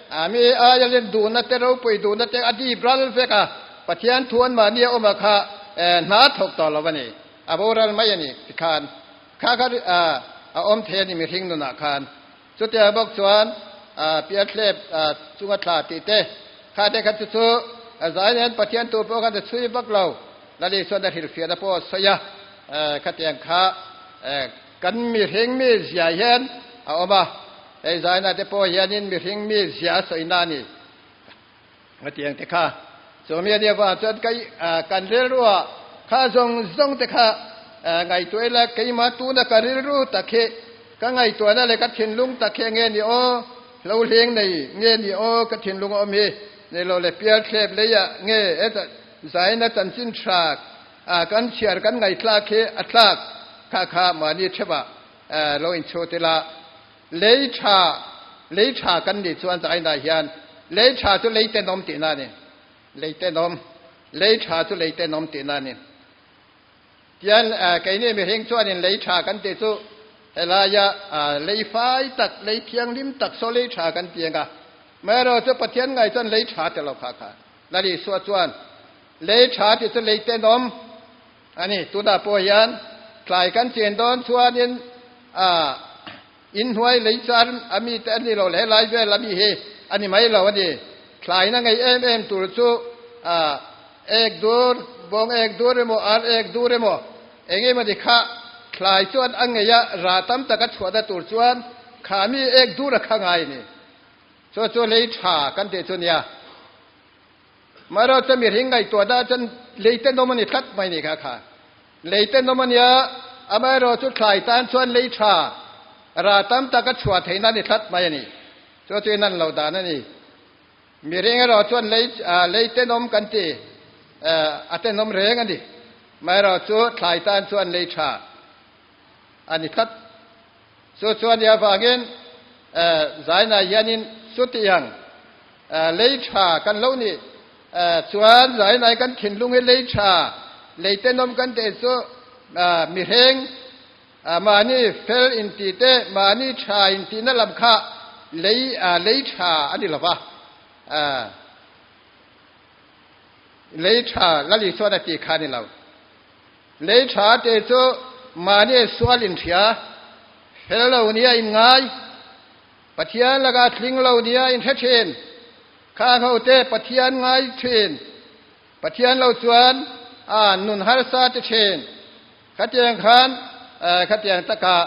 a mi aia len duhna te ropui duhna te a dip ral vek a. Pathian thu an mahni a awm a kha hna thawk tawh lo a ni. A boral mai a ni tikhan kha kha a awm thei a ni mihring nunah khan. Chutiang bawk chuan pialthlep chunga thla tih te kha te kha chu chu zai nen Pathian tu pawh khan a chhui vak lo. Lali chuan a hrilhfiahna pawh a sawi a, khatiang kha kan mihring mi zia hian a awm a, hei zaina te pawh hianin mihring mi zia a sawina a ni. Hetiang te kha chumi a nih avang chuan kan rilruah kha zawng zawng te kha ngaihtuah ila keimah tuna ka rilru tak hi ka ngaihtuahna leh ka thinlung tak hi nge ni aw, hlo hleng nei nge ni aw ka thinlung a awm hi nei lo leh pialthlep leiah nge heta zaina chanchin tha kan chhiar kan ngaihthlak hi a thlak kha kha mahni theuhah lo inchhut ila. Lei tha, lei tha kan nih chuan zainah hian lei tha chu lei tenawm tihna a ni. Lei tenawm, lei tha chu lei tenawm tihna a ni. Tian keini mihring chuanin lei tha kan tih chu helaia lei fai tak, lei thianghlim tak saw lei tha kan ti ang a. Amaherawhchu chu Pathian ngai chuan lei tha ti lo kha kha. Lal Isua chuan lei tha tih chu lei tenawm A ni, tunah pawh hian tlai kan chen dawn chuanin inhnuai lei char a mite an ni lo leh helai vel a mi hi a ni mai lo a ni. Thlaina ngei em em tur chu ek dur, bawng ek dur emaw, ar ek dur emaw eng emaw ni kha thlai chuan a ngei a, rah tam taka chhuahna tur chuan kha mi ek dur a kha ngai a ni. Chu chu lei tha kan tih chu nia. Marawh chuan mihring ngaihtuah dah chuan lei tenawm a ni tlat mai ni kha kha. Lei tenawm a nia, amaherawh chu thlai tan chuan lei tha, ra tam tak a chhuah theihna a ni tlat mai a ni. Chu chu in an lo dan a ni. Mihring erawh chuan lei lei tenawm kan ti, a tenawm reng a ni. Maherawh chu thlai tan chuan lei tha a ni tlat. Chu chuan i avangin zainah hianin chutiang lei tha kan lo nih chuan zainai kan thinlung hi lei tha, lei tenawm kan teh chu mihreng mahni fel intih te, mahni tha intihna lam kha lei lei tha a ni lo va. Lei tha Lal Isuan a tih kha a ni lo. Lei tha te chu mahni sual inhria, fel lo nia inngai, Pathian lakah tling lo nia inhre thin, khang ho te Pathian ngai thin, Pathian lo chuan a nun harsa ti thin. Khatiang khan khatiang takah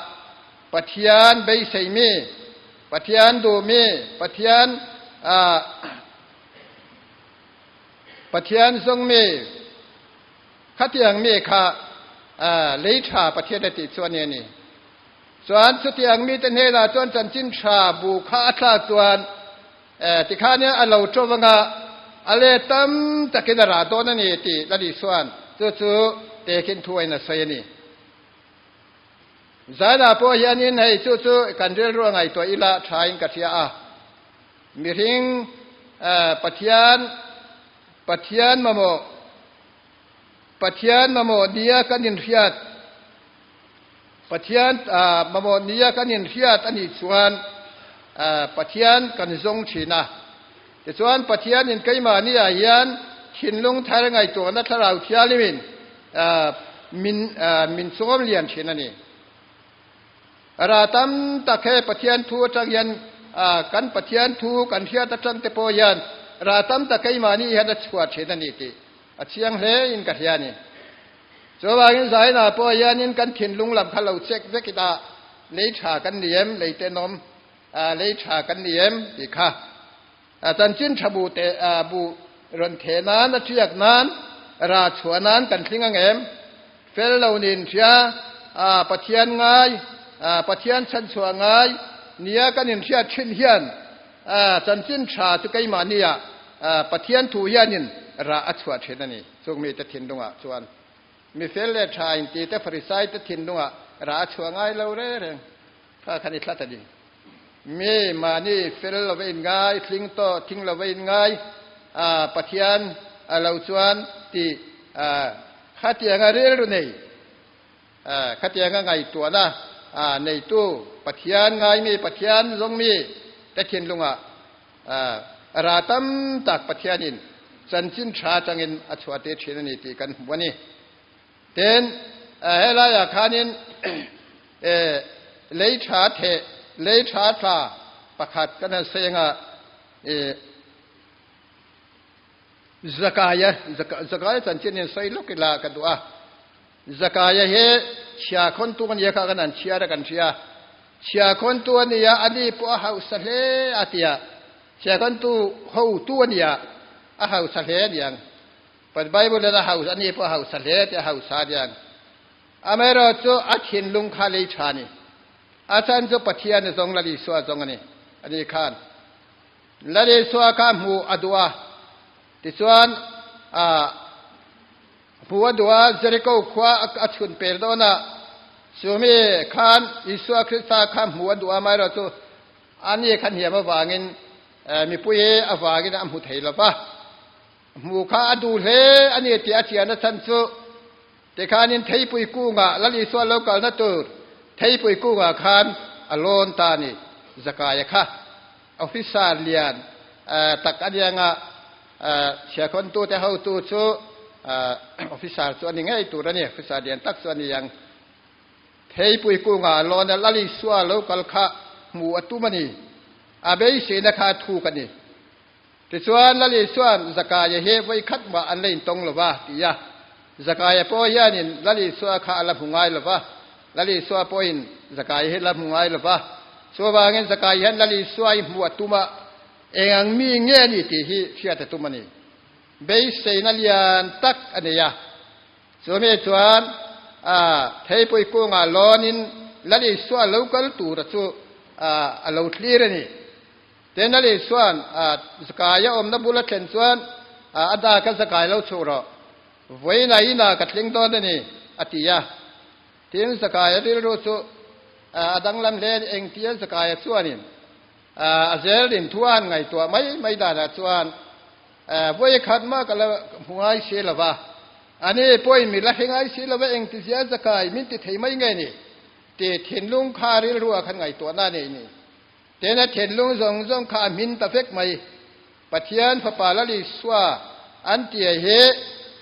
Pathian beisei mi, Pathian duh mi, Pathian Pathian zung mi, Khatiang mi kha lei tha Pathian a tih chu a ni a ni. Chuan chutiang mite hnenah chuan chanchin tha bu kha a thlak chuan tikhan a lo ṭo vanga a let tam takin a rah dawn a ni tih Lal Isua'n chu chu tehkhin thu aiin a sawi a ni. Zanah pawh hianin hei chu chu kan rilru a ngaihtuah ila thain ka hria a. Mihring Pathian Pathian mamawh Pathian mamawh nia kan inhriat Pathian mamawh nia kan inhriat a nih chuan Pathian kan zawng thin a. Tichuan Pathianin keimahniah hian thinlung thar ngaihtuahna thlarau thianghlimin min min chawm lian thin a ni. Rah tam tak he Pathian thu atang hian kan Pathian thu kan hriat atang te pawh hian rah tam tak keimahni hian a chhuah thin a ni tih a chiang hle in ka hria a ni. Chuvangin zainah pawh hianin kan thinlung lam kha lo check vek ila lei tha kan ni em, lei tenawm lei tha kan ni em tih kha chanchin tha bu te bu rawn theh nan a tiak nan rah chhuah nan kan tling ang em? Fel lo nin hria Pathian ngai, Pathian chhanchhuah ngai nia kan inhriat thin hian chanchin tha chu keimahnia Pathian thu hianin rah a chhuah thin a ni. Chung mite thinlungah chuan. Mi fel leh tha inti te Farisai te thinlungah rah a chhuah ngai lo reng reng kha khan i thlat a ni. Mi mahni fel lova inngai, tling tawh thing lova inngai, Pathian a lo chuan tih khatianga rilru nei, khatianga ngaihtuahna neitu Pathian ngaimi, Pathian zawngmi te thinlungah rah tam tak Pathianin chanchin tha atangin a chhuah tir thin a ni tih kan hmu a ni. Tin, helaiah khanin lei tha theh, lei tha tla pakhat kan han sawi anga Zakaia, Zakaia chanchin hi sawi lawk ila ka duh a. Zakaia hi chhia khawntu a nia kha kan han chhiar a kan hria. Chhia khawntu a nia, ani pawh a hausa hle a tia. Chhia khawntu hotu a nia, a hausa hle a niang. But Bible in a hausa, ani pawh a hausa hle tia hausa a niang. Amaherawhchu chu a thinlung kha lei tha a ni. A chhan chu Pathian a zawng, Lal Isua a zawng a ni. Ani khan Lal Isua kha hmuh a duh a, tichuan a Hmu a duh a, Jeriko khua a chhun pel dawn a, chumi khan Isua Krista kha hmu a duh a, amaherawhchu ani kha hniam avangin mipui avangin a hmu thei lo va. Hmu kha a duh hle a ni tih a chian a chhan chu tikhanin theipui kungah Lal Isua lo kalna tur theipui kungah khan a lawn ta a ni. Zakaia kha officer lian tak a nianga Chhiahkhawntute hotu chu officer chu a ni ngei tur a ni, officer lian tak chu a ni ang. Theipui kungah Lawna Lal Isua lo kal kha hmuh a tum a ni. A beiseina kha a thuk a ni. Tichuan Lal Isua'n Zakaia hi vawi khat mah an la intawng lo va ti a. Zakaia pawh hianin Lal Isua kha a la hmu ngai lo va, Lal Isua pawhin Zakaia hi a la hmu ngai lo va. Chuvangin Zakaia hian Lal Isua i hmuh a tum a, Eng ang mi nge a ni tih hi hriat a tum a ni. Beiseina lian tak a nei a. Chumi chuan a theipui kungah lawnin Lal Isua lo kal tura chu a lo thlir a ni. Tin, Lal Isua'n Zakaia awmna bula thlen chuan a da ka Zakai lo chhuh rawh. Vawiin a inah ka tling dawn a ni, a ti a. Tin, Zakaia rilru chu a danglam hle a ni. Engtia Zakaia chuanin A zel din thu a han ngaihtuah mai mai danah chuan vawi khat mah ka la hmu ngai si lo va, ani pawhin mi la hre ngai si lo va, engtizia zakai min ti thei mai nge ni tih thinlung kha rilruah khan ngaihtuahna a nei ni. Tin, a thinlung zawng zawng kha a hmin ta vek mai. Pathian Fapa Lal Isua an ti hi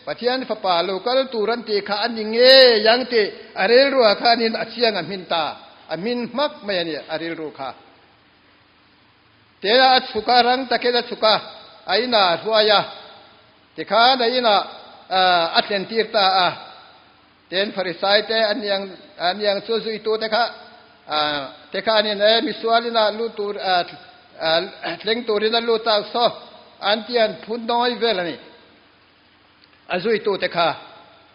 Pathian Fapa lo kal tur an tih kha a ni ngei ang tih a rilruah khanin a chiang a hmin ta, a hmin hmak mai a ni a rilru kha. Tea a chhuk a, rang takin a chhuk a, a inah a hruai a, tikhan a inah a thlentir ta a. Ten Pharisai te an ni ang, an ni ang chu zuitu te kha, te kha an in e, misual inah lut tur, thleng turin a lut a, saw an ti an phun nawi vel a ni. A zuitu te kha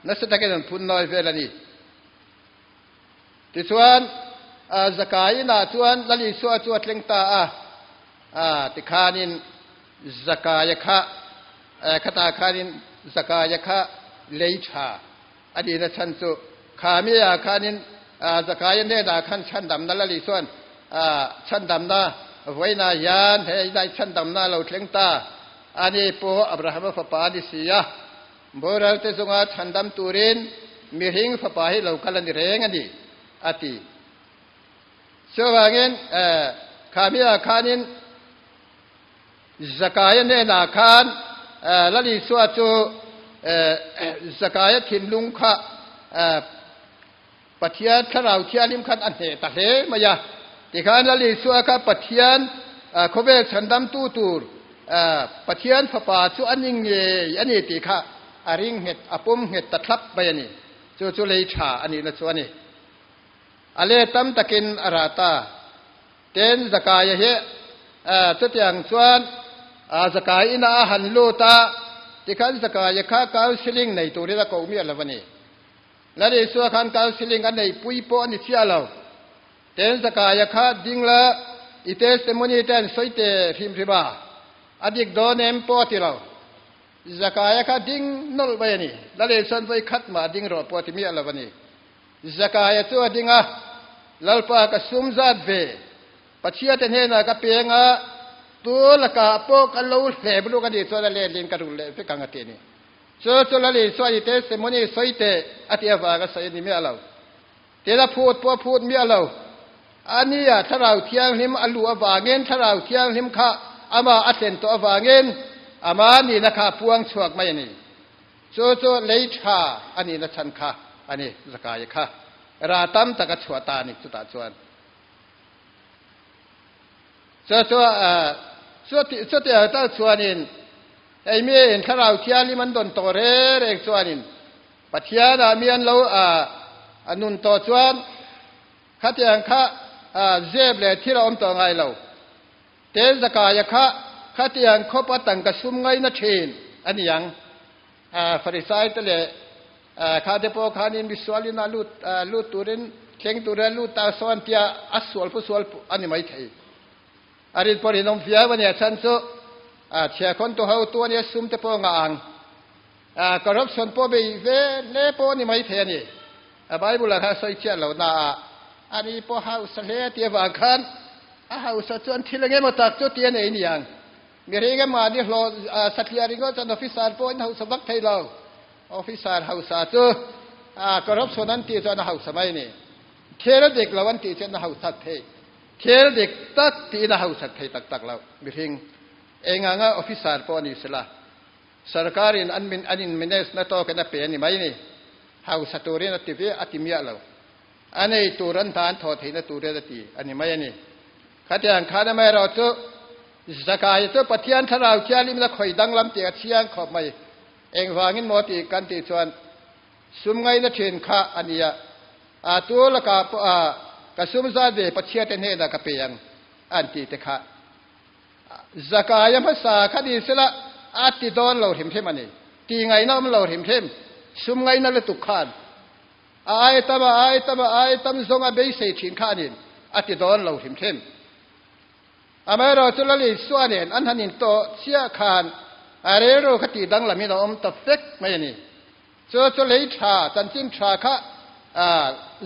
nasa takin an phun nawi vel a ni. Tichuan, Zakai inah chuan Lal Isua chu a thleng ta a, tikhanin Zakaia kha, khatah khanin Zakaia kha lei tha a dina chhan chu kha mi ah khanin Zakaia hnenah khan chhandamna Lal Isua'n chhandamna vawiinah hian hei inah chhandamna a lo thleng ta, ani pawh Abrahama fapa a ni si a, boralte zunga chhandam turin mihring fapa hi lo kal a ni reng a ni, a ti. Chuvangin kha mi ah khanin Zakaia hnenah khan Lal Isua chu Zakaia thinlung kha Pathian Thlarau Thianghlim khan a hneh ta hle mai a. Tikhan Lal Isua kha Pathian khawvel chhandamtu tur Pathian Fapa chu a ni ngei a ni tih kha a ring nghet, a pawm nghet ta thlap mai a ni. Chu chu lei tha a nihna chu a ni. A let tam takin a rah ta. Tin, Zakaia hi chutiang chuan Zakai inah a han lut a, tikhan Zakaia kha counselling nei turin a koh miah lo a ni. Lal Isua khan counselling a neihpui pawh a ni chiah lo. Tin, Zakaia kha ding la, i testimony te an sawi te hrim hrim a, a dik dawn em pawh a ti lo. Zakaia kha ding nawlh mai a ni. Lal Isuan vawi khat mah ding rawh pawh a ti miah lo a ni. Zakaia chu a ding a, Lalpa ka sum zat ve, Pathiate hnenah ka peng a, tu lakah pawh ka lo hlep ruk a nih chuan a letlin ka rulh leh vek ang a ti a ni. Chu chu Lal Isuan i testimony sawi teh a tih avanga sawi a ni miah lo. Tin a phut pawh a phut miah lo. A nia Thlarau Thianghlim a luh avangin Thlarau Thianghlim kha amah a thlen tawh avangin ama nihna kha a puang chhuak mai a ni. Chu chu lei tha a nihna chhan kha a ni, Zakaia kha ra tam tak a chhuah ta a ni chutah chuan. Chu chu chutiang tak chuanin hei miin Thlarau Thianghlim an dawn tawh reng reng chuanin Pathianah mi an lo a nun tawh chuan khatiang kha zep leh thil a awm tawh ngai lo. Tel Zakaia kha khatiang khawp a tangka sum ngaina thin a ni ang. Farisai te leh kha te pawh khanin misualin a lut lut turin thleng turin a lut ta sawn tia a sual pu sual a ni maithei. A rin pawh rinawm viau a ni a chhan chu chhiahkhawn tu hotu a nia sum te pawh ngah ang. Corruption pawh bei ve hle pawh a ni maithei a ni. A Bible ah khan sawi chiah lo na a, ani pawh hausa hle tih avang khan a hausa chuan thil eng emaw tak chu tih a nei niang. Mihring emaw ni hlawh satliah ringawt chuan officer pawh in hausa vak thei lo. Officer hausa chu corruption an tih chuan a hausa mai a ni. Thil dik lo an tih chuan a hausak thei. Thil dik tak tiin a hausak thei tak tak lo mihring. Eng anga officer pawh a ni sela. Sarkarin an min an in manage na tawkin a pe a ni mai ni. Hausa turin a ti ve a ti miah lo. A nei tur an hna an thawh theihna turin a ti a ni mai a ni. Khatiang khan amaherawh chu Zakai chu Pathian Thlarau Thianghlimna khawi danglam tih a chiang khawp mai. Engvangin maw tih kan tih chuan sum ngaina thin kha a ni a. A tu lakah pawh a ka sum zat ve Pathiate hnenah ka pe ang an tih te kha. Zakaia hmasa kha ni sela a ti dawn lo hrim hrim a ni. Ti ngaihna awm lo hrim hrim, sum ngaihna lutuk khan a ai tam a ai tam a ai tam zawng a beisei thin kha a ni, a ti dawn lo hrim hrim. Amaherawhchu Lal Isua nen an han intawh chiah khan a rilru kha tih danglamin a awm ta vek mai a ni. Chu chu lei tha, chanchin tha kha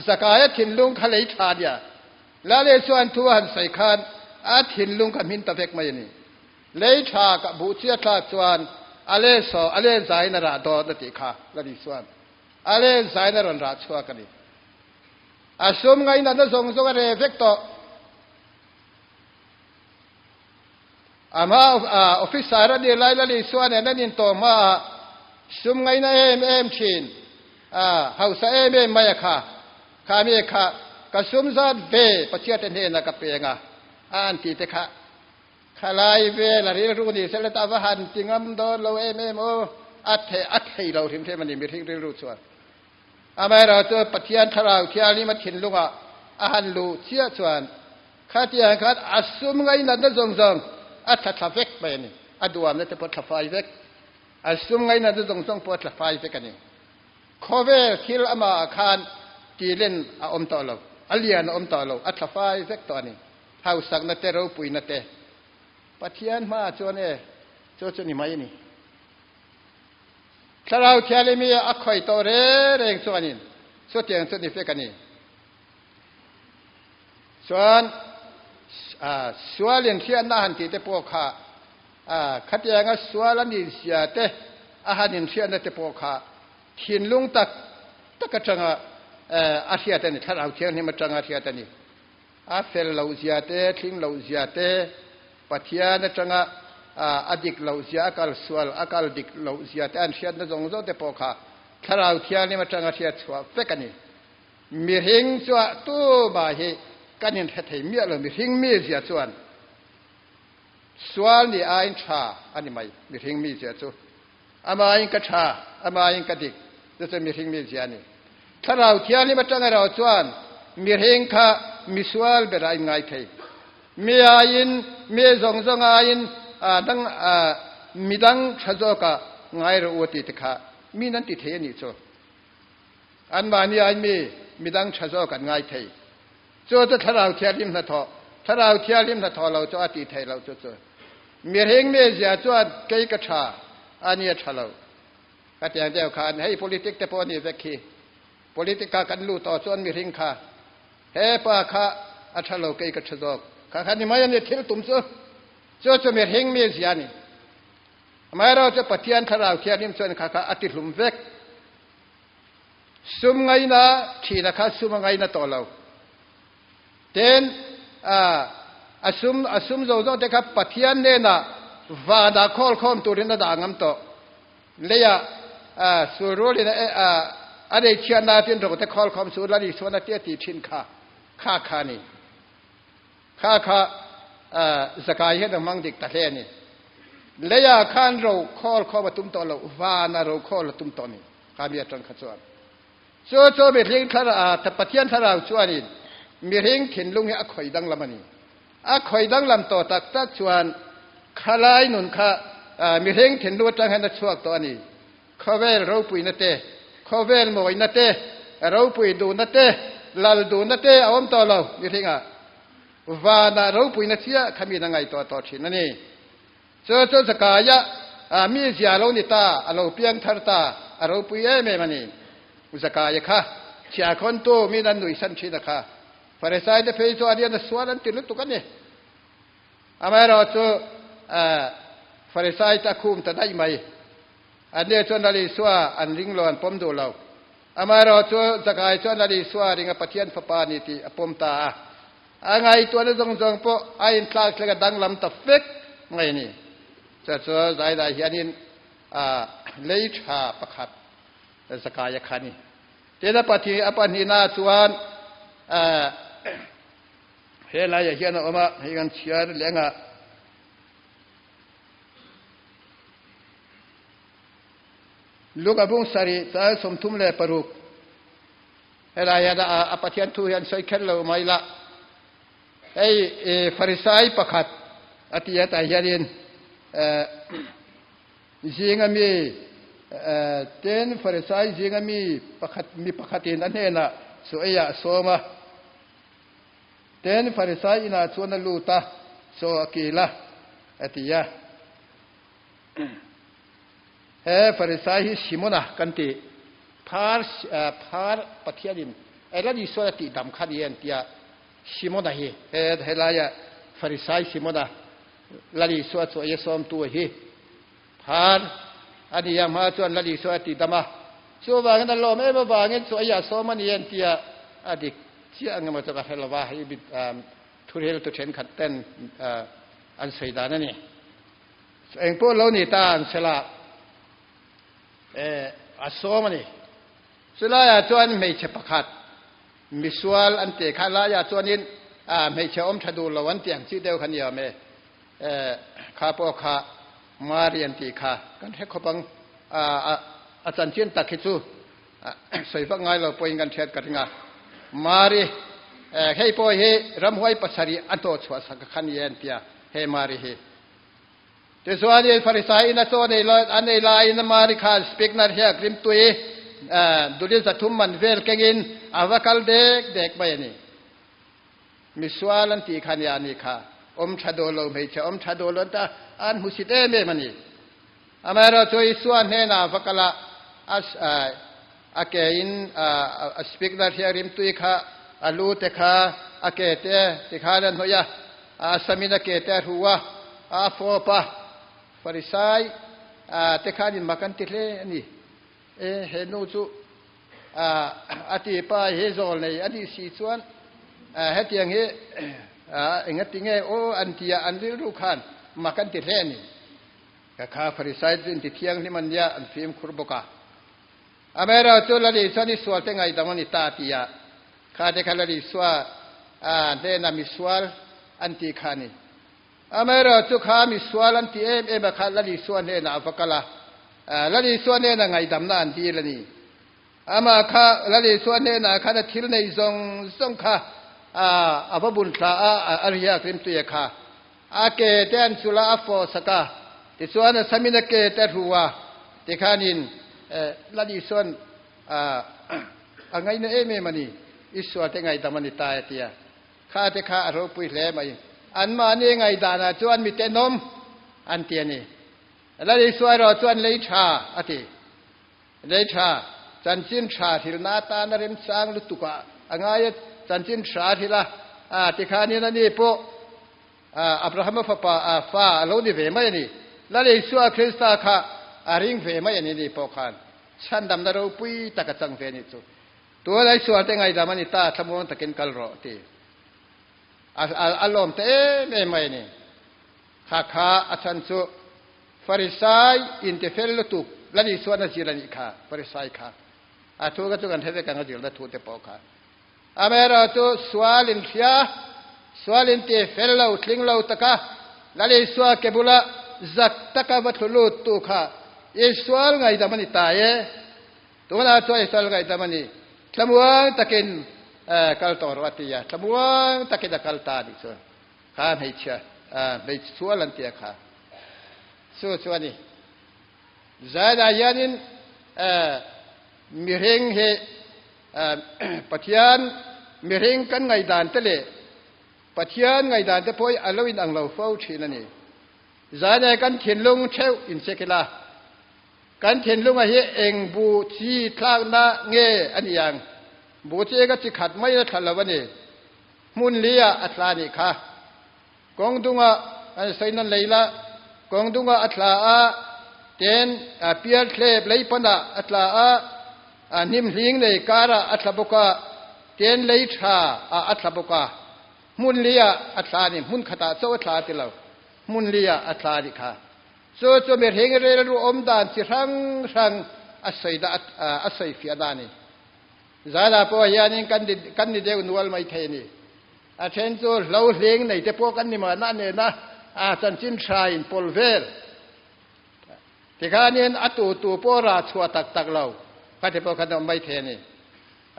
Zakaia thinlung kha lei tha a nia. Lale chuan thu a han sawi khan a thinlung kha hmin ta vek mai a ni. Lei tha ka buh chiah thlak chuan a le saw a le zaiin a rah dawn a tih kha Lali chuan a le zaiin a rawn rah chhuak a ni. A sum ngainatna zawng zawng a re vek tawh. A hma officer a nih lai Lali chuan en an intawh hmaah sum ngaina em em thin a, hausa em em mai a kha. Kha mi kha ka sum zat ve Pathiate hnenah ka peng a, a an tih te kha khalai vel a rilru ni se la ta va han ti ngam dawn lo em em aw, a thei a thei lo hrim hrim a ni mihring rilru chuan. Amaherawhchu Pathian Thlarau Thianghlim a thinlungah a han luh chiah chuan Khatiang khan a sum ngainatna zawng zawng a thla thla vek mai a ni. A duamna te pawh a thla fai vek. A sum ngainatna zawng zawng pawh a thla fai vek a ni. Khawvel thil amahah khan tilen a awm tawh lo, a lian a awm tawh lo, a thla fai vek tawh a ni. Hausakna te, ropuina te. Pathian hmaah chuan e, chu chu ni mai a ni. Thlarau Thianghlim hi a khawih tawh reng reng chuanin chutiang chu ni vek a ni. Chuan sualin hriatna a han tih te pawh kha khatianga sual a nihzia te a han inhriatna te pawh kha thinlung tak tak atanga a hriat a ni, Thlarau Thianghlim atanga a hriat a ni. A fel lohzia te, thling lohzia te, Pathian atanga a dik lohzia, a kal sual, a kal dik lohzia te an hriatna zawng zawng te pawh kha Thlarau Thianghlim atanga hriat chhuah vek a ni. Mihring chuah tumah hi kan inhre thei miah lo, mihring mizia chuan sual nih aiin tha a ni mai, mihring mizia chu amahin ka tha, amahin ka dik, chu chu mihring mizia a ni. Thlarau Thianghlim atang erawh chuan mihring kha misual berah a inngai thei. Mi aiin, mi zawng zawng aiin dang midang tha zawkah ngai rawh u a ti te kha min an ti thei a nih chu. Anmahni ai mi midang tha zawk an ngai thei. Chu chu Thlarau Thianghlim hnathawh, Thlarau Thianghlim hnathawh lo chu a tih theih loh chu chu. Mihring mizia chuan kei ka tha, a nia tha lo. Khatiang deuh khan hei politic te pawh a nih vek khi. Politic kha kan lut tawh chuan mihring kha he pa kha a tha lo kei ka tha zawk kha kha ni mai a ni thil tum chu. Chu chu mihring mi zia a ni. Amaherawhchu Pathian Thlarau Thianghlim chuan kha kha a ti hlum vek. Sum ngaina thina kha sum a ngaina tawh lo. Tin, a sum a sum zo zawk te kha Pathian hnenah vanah khawl khawm turin a dah ngam tawh. Leiah sulrulin a nei chhiatna tin ro te khawl khawm chu Lal Isuan a tia tih thin kha kha kha a ni. Kha kha Zakai hian a hmang dik ta hle a ni. Leiah khan ro khawl khawm a tum tawh lo, vanah ro khawl a tum tawh a ni. Kha mi atang kha chuan. Chu chu mihring thlarau, Pathian thlarau chuanin mihring thinlung hi a khawih danglam a ni. A khawih danglam tawh tak tak chuan khalai nun kha mihring thinlung atang hian a chhuak tawh a ni. Khawvel ropuina te, khawvel mawina te, ropui duhna te, lal duhna te a awm tawh lo mihringah. Vanah ropuina chiah kha min a ngaihtuah tawh thin a ni. Chu chu Zakaia mi zia lo ni ta, a lo piang thar ta, a ropui em em a ni. Zakaia kha chhiahkhawntu min an nuihsan thin a kha. Farisai te phei chuan hian a sual an ti lutuk a ni. Amaherawhchu Farisai te a khum ta daih mai. Anni chuan Lal Isua an ring lo, an pawm duh lo. Amaherawhchu Zakai chuan Lal Isua ringa Pathian Fapa a ni tih a pawm ta a. A ngaihtuahna zawng zawng pawh a inthlak thleng a danglam ta fek mai a ni. Chu chu zaidai hianin lei tha pakhat Zakaia kha a ni. Tin a pahnih a pahnihna chuan he laiah hian a awm a, hei kan chhiar leng a. Luka bung sarih chal 36. Helai hian a Pathian thu hian sawi kher lo mai la. Hei Farisai pakhat a ti a tah hianin zinga mi ten Farisai zinga mi pakhat mi pakhatin a hnenah chaw eiah a sawm a. Ten Farisai inah chuan a lut a, chaw a kil a, a ti a. He Farisai hi Simona kan ti. Phar phar Pathianin Ellen Isuan a tihdam kha ni e an tia. Simona hi he helaia Farisai Simona Lal Isua chu a sawmtu a hi. Phar a ni a hma chuan Lal Isua a tihdam a. Chuvangin a lawm em avangin chu a sawm a ni e an tia. A dik chiah ang emaw chu ka hre lova hei thuril tu thenkhat ten an sawi dan a ni. Eng pawh lo ni ta an sela a sawm a ni. Chulaiah chuan hmeichhe pakhat misual an ti kha laiah chuanin hmeichhe awm tha duh lo an ti ang chi deuh kha ni awm e. Kha pawh kha Mari an tih kha kan hre khawp ang. A chanchin tak hi chu sawi vak ngai lo pawhin kan hriat ka ring a. Mari hei pawh hi ramhuai pasarih a hnawhchhuah sak kha ni e an ti a, he Mari hi. Tichuanin Farisai in a chaw nei a nei laiin Mari khan spiknar hiak rimtui duli 300 man vel kengin a va kal dek dek mai a ni. Misual an tih kha nia ni kha awm tha dawn lo hmeichhe awm tha dawn lo an ta an hmusit em em a ni. Amaherawhchu Isua hnenah va kal a, a ke in a spiknar hiak rimtui kha a lu te kha a ke te tikhan a hnawih a, a samin a ke te a hru a, a fawp a, Farisai te khanin mak an ti hle a ni. E, he nu chu a ti pa hi zawl nei a nih si chuan hetiang hi engati nge aw an ti a, an rilru khan mak an ti hle a ni. Ka kha Farisai chu inti thianghlim an nia, an fimkhur bawk a. Amaherawhchu Lal Isuan i sualte ngaihdam a ni ta ti a, kha te kha Lal Isua hnena misual an tih kha a ni. Amaherawhchu kha misual an ti em em a kha Lal Isua hnenah a va kal a, Lal Isua hnena ngaihdamna an dil a ni. Amah kha Lal Isua hnenah khan a thil nei zawng zawng kha a va bun thla a, a riak rimtuia kha. A ke te an chul a, a fawh sak a, tichuan a samin a ke te a hru a, tikhanin Lal Isua'n a ngaina em em a ni, Isua te ngaihdam a ni ta e tia. Kha te kha a ropui hle mai. Anmahni ngaihdanah chuan mi tenawm an ti a ni. Lal Isua erawh chuan lei tha a ti. Lei tha, chanchin tha hrilhna atana remchang lutuk ah a ngai a, chanchin tha a hrilh a, a tikhanin ani pawh Abrahama fapa fa a lo ni ve mai a ni. Lal Isua Krista kha a ring ve mai a ni ni pawh khan chhandamna ropui tak a chang ve a nih chu. Tual ai sual te ngaidam a ni ta, thlamuang takin kal rawh ti. A lawm ta em em mai a ni. Kha kha a chhan chu Farisai intifel lutuk Lal Isuan a zir a nih kha, Farisai kha. A thu kha chu kan hre vek ang a zirna thu te pawh kha. Amaherawhchu sual inhria, sual intifel lo, tling lo taka Lal Isua ke bula zak taka va thlu lut tu kha i sual ngaidam a ni ta e. Tunah chuan i sual ngaihdam a ni. Thlamuang takin kal tawh rawh a ti a, thlamuang takin a kal ta a nih chu. Kha hmeichhia, hmeichhe sual an tia kha. Chu chu a ni. Zainah hianin mihring hi Pathian mihring kan ngaihdan te leh Pathian ngaihdan te pawh hi a lo inang lo fo thin a ni. Zainah kan thinlung theuh incheck ila. Kan thinlunga hi eng bu chi thlakna nge a ni ang? Bu chi ka chi khat mai a thla lo a ni. Hmun li ah a thla nih kha. Kawng dungah an sawi nawn lei la, kawng dungah a thla a, ten pial thlep lei panah a tla a, a hnim hling nei karah a thla bawk a, ten lei tha ah a thla bawk a. Hmun li ah a thla a ni, hmun khatah chauh a thla a ti lo, hmun li ah a thla a nih kha. Chu chu mihring rilru awm dan chi hrang hrang a sawi dah a sawi fiah dah a ni. Zana pawh hianin kan kan ni deuh nual mai thei a ni. A then chu hlo hling nei te pawh kan ni mahna nena a chanchin tha in pawl vel. Tikhanin a tu tu pawh rah chhuah tak tak lo kha te pawh khan awm mai thei a ni.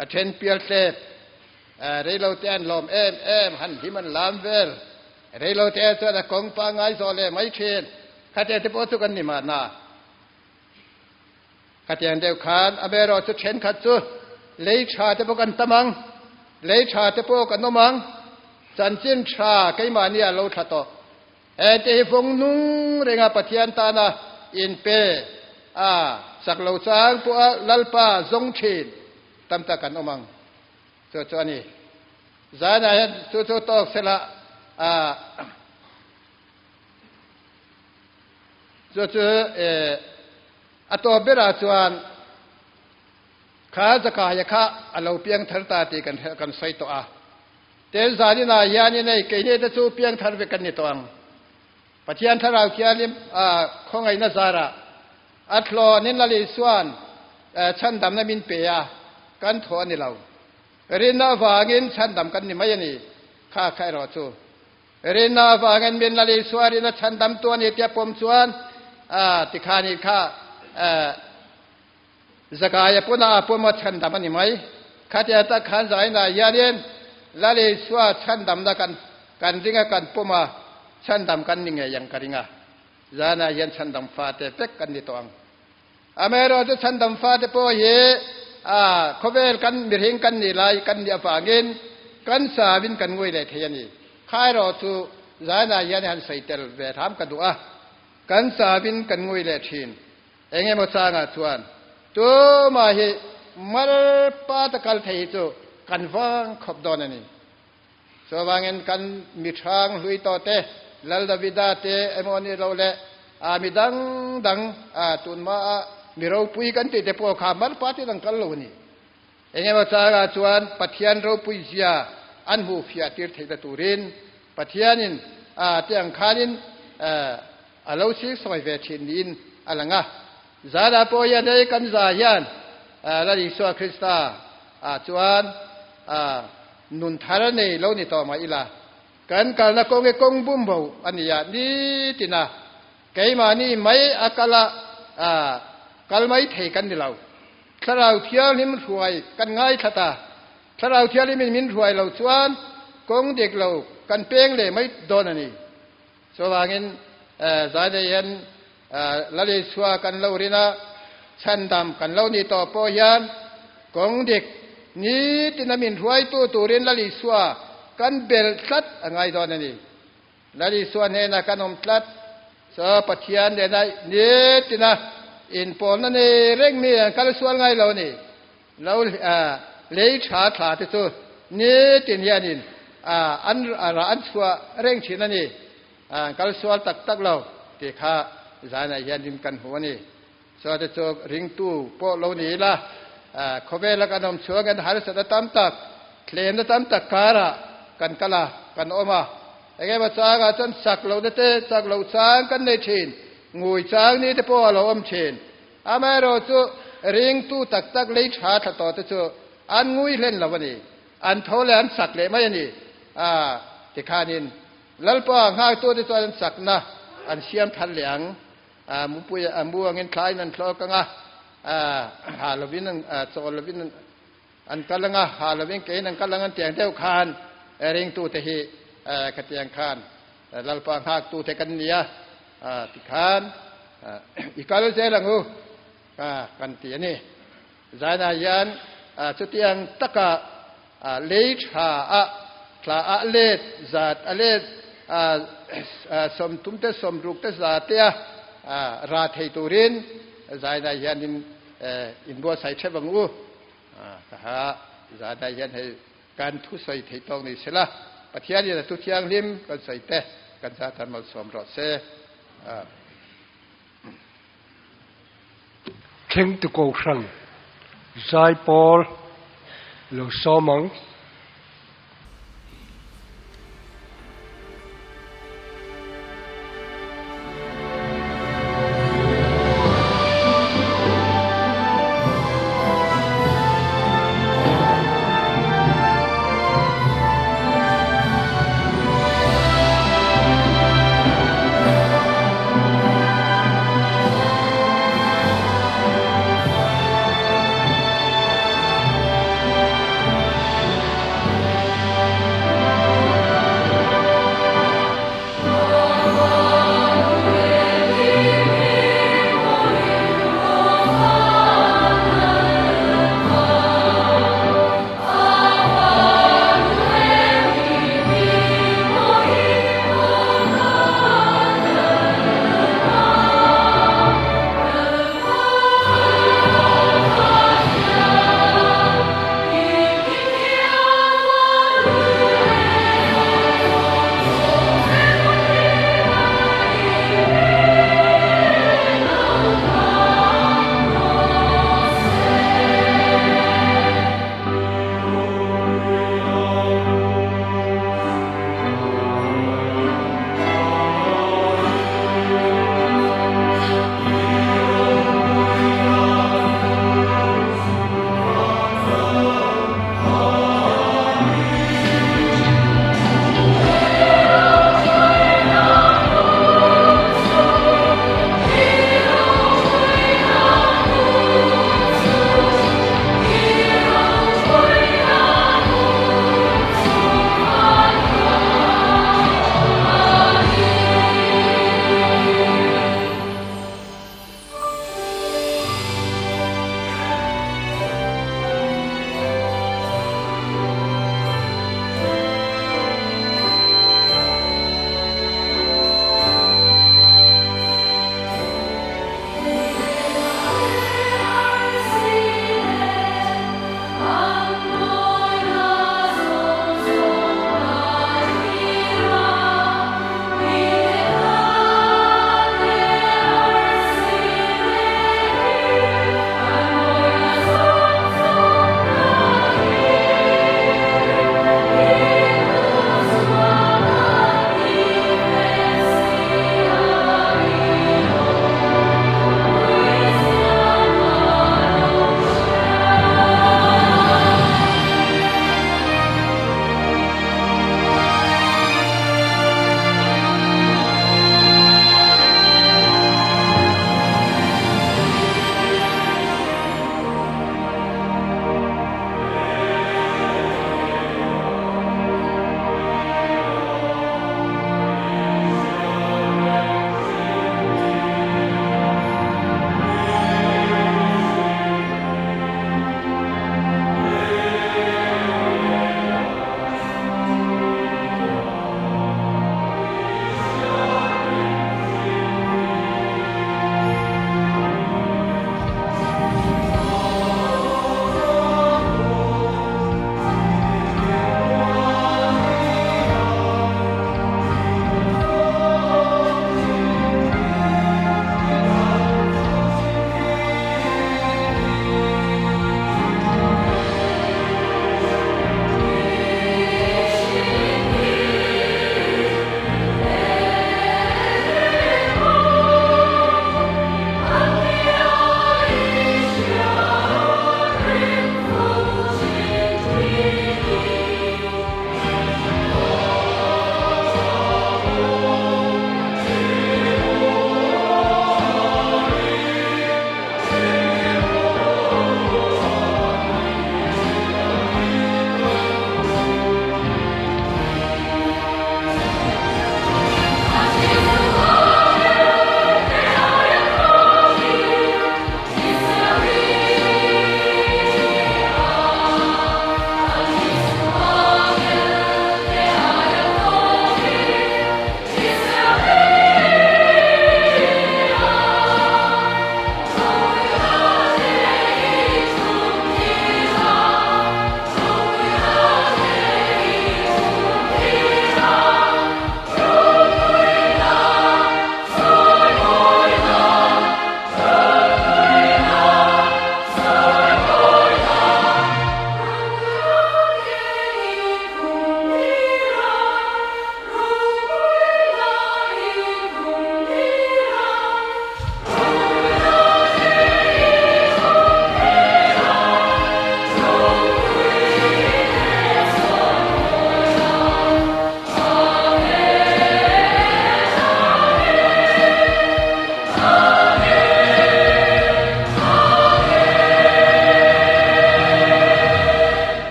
A then pial tlep reilo te an lawm em em han hlim an lam vel. Reilo te chuan a kawng pangngai zawh leh mai thin. Khatiang te pawh chu kan ni mahna. Khatiang deuh khan amaherawh chu thenkhat chu lei tha te pawh kan tam ang, lei tha te pawh kan awm ang, chanchin tha keimahni a lo thla tawh. Heng te hi vawng nung renga Pathian tana inpe a chak lo chang pawha Lalpa zawng thin tam tak kan awm ang. Chu chu a ni. Zanah hian chu chu tawk sela a chu chu a tawp berah chuan kha Zakaia kha a lo piang thar ta tih kan kan sawi tawh a. Ten zaninah hianin hei keini te chu piang thar vek kan ni tawh ang. Pathian Thlarau Thianghlim khawngaihna zarah a thlawnin Lal Isua'n chhandamna min pe a, kan thaw a ni lo. Rinna avangin chhandam kan ni mai a ni, kha kha erawh chu. Rinna avangin min Lal Isua rinna chhandamtu a ni tia pawm chuan tikhan i kha Zakaia pawna a pawm a chhandam a ni mai. Khatia tak khan zainah hianin Lal Isua chhandamna kan kan ring a kan pawm a, chhandam kan ni ngei ang ka ring a. Zanah hian chhandam fate vek kan ni tawh ang. Amaherawhchu chhandam fate pawh hi a khawvel kan mihring kan nih lai kan nih avangin kan savin kan ngui leh thei a ni. Kha erawh chu zanah hian han sawi tel ve hram ka duh a, kan savin kan ngui leh thin. Eng emaw changah chuan tumah hi mal pata kal thei hi chu kan vang khawp dawn a ni. Chuvangin kan mi hrang hlui tawh te, Lal Davida te emaw ni lo leh a mi dang dang tunhma a mi ropui kan tih te pawh kha mal patin an kal lo a ni. Eng emaw changah chuan Pathian ropui zia an hmuh fiah tir theihna turin Pathianin te ang khanin A lo sir sawi ve thin niin a lang a. Zana pawh hian hei kan za hian Lal Isua Krista ah chuan nun thar a nei lo ni tawh mah ila, kan kalna kawng hi kawng bum bo a ni a, nitina keimahni mai a kal a kal mai thei kan ni lo. Thlarau Thianghlim hruai kan ngaithla ta. Thlarau Thianghlimin min hruai lo chuan kawng dik lo kan peng leh mai dawn a ni. Chuvangin zaidei hian Lal Isua kan lo rin a, chhandam kan lo nih tawh pawh hian kawng dik nitin a min hruaitu turin Lal Isua kan belh tlat a ngai dawn a ni. Lal Isua hnenah kan awm tlat. So Pathian nena nitina inpawlna nei reng mi an kal sual ngai lo a ni. Lo lei tha thla te chu nitin hianin an rah an chhuah reng thin a ni. An kal sual tak tak lo tih kha zanah hianin kan hmu a ni. Chuan te chu ringtu pawh lo ni ila, khawvela kan awm chhuang hian harsatna tam tak, thlemna tam tak karah kan kal a, kan awm a. Engemaw changah chuan chak lohna te, chak loh chang kan nei thin, ngui chang ni te pawh a lo awm thin. Amaherawh chu ringtu tak tak lei tha thla tawh te chu an ngui hlen lo a ni. An tho leh an chak leh mai a ni. A, tikhanin Lalpa nghaktute chuan an chakna an siam thar leh ang. A mupui a mu angin thlaiin an thlawk ang a, ha lovin an chawl lovin an kal ang a, ha lovin keiin an kal ang an tiang deuh khan ringtute hi khatiang khan Lalpa nghaktute kan ni a, tikhan i kal zel ang u kan ti a ni. Zainah hian chutiang taka lei tha a thla a let zat a let sawmthum te sawmruk te za te a ra thei turin zainah hian in inbuatsaih theuh ang u. Ka ha zainah hian hei kan thusawi theih tawk ni sela Pathianin a thu thianghlim kan sawi te kan zat han malsawm rawh se. Thlengtu Kohhran Zaipawl lo sawm ang.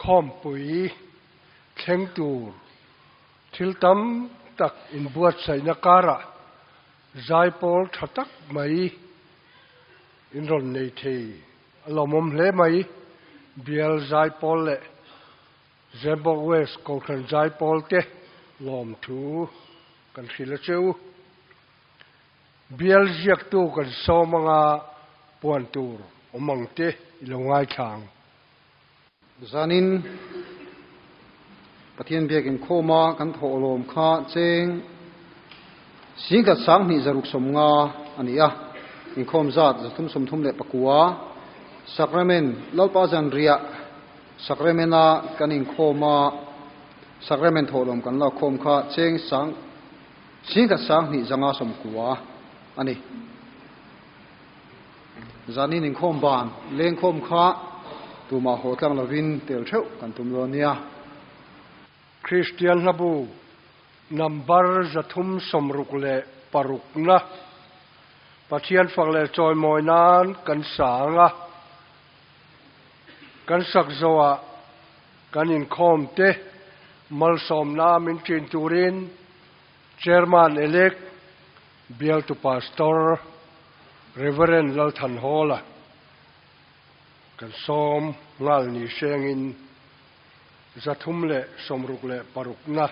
Khawmpui thleng tur thil tam tak inbuatsaihna karah zaipawl tha tak mai in rawn nei thei a lawmawm hle mai. Bial zaipawl leh Zembawk West Kohhran zaipawl te lawmthu kan hrilh a cheu. Bial ziaktu kan sawm anga puan tur awm ang te i lo ngaithla ang. Zanin Pathian biakin khawma kan thawhlawm kha cheng singkhat sanghnih zaruk sawmnga a ni a, inkhawm zat 339. Sacrament Lalpa zanriah Sacrament-a kan inkhawma Sacrament thawhlawm kan lak khawm kha cheng sang singkhat sanghnih zanga sawmkua a ni. Zanin inkhawm ban lengkhawm kha tumah haw tlang lovin tel theuh kan tum dawn nia. Kristian hlabu number 366 na Pathian fak leh chawimawi nan kan sa anga kan sak zawhah kan inkhawm te malsawmna min ṭin turin Chairman elect Bialtu Pastor Reverend Lalthanhawla kan sawm nghal ni hrengin 366 na.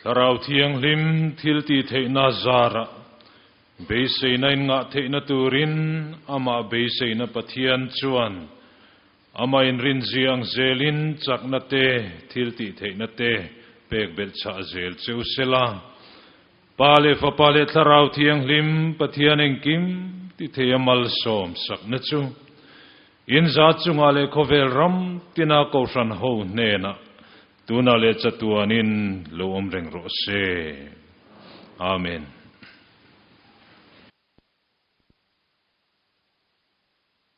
Thlarau Thianghlim thiltihtheihna zarah beiseina in ngah theihna turin amah beiseina Pathian chuan amah inrinzia ang zelin chakna te, thiltihtheihna te pek belh chah zel cheu sela. Pa leh Fapa leh Thlarau Thianghlim Pathian engkim ti thei a malsawm sakna chu in za chungah leh khawvel ram tina Kohhran ho hnenah tunah leh chatuanin lo awm reng rawh se. Amen.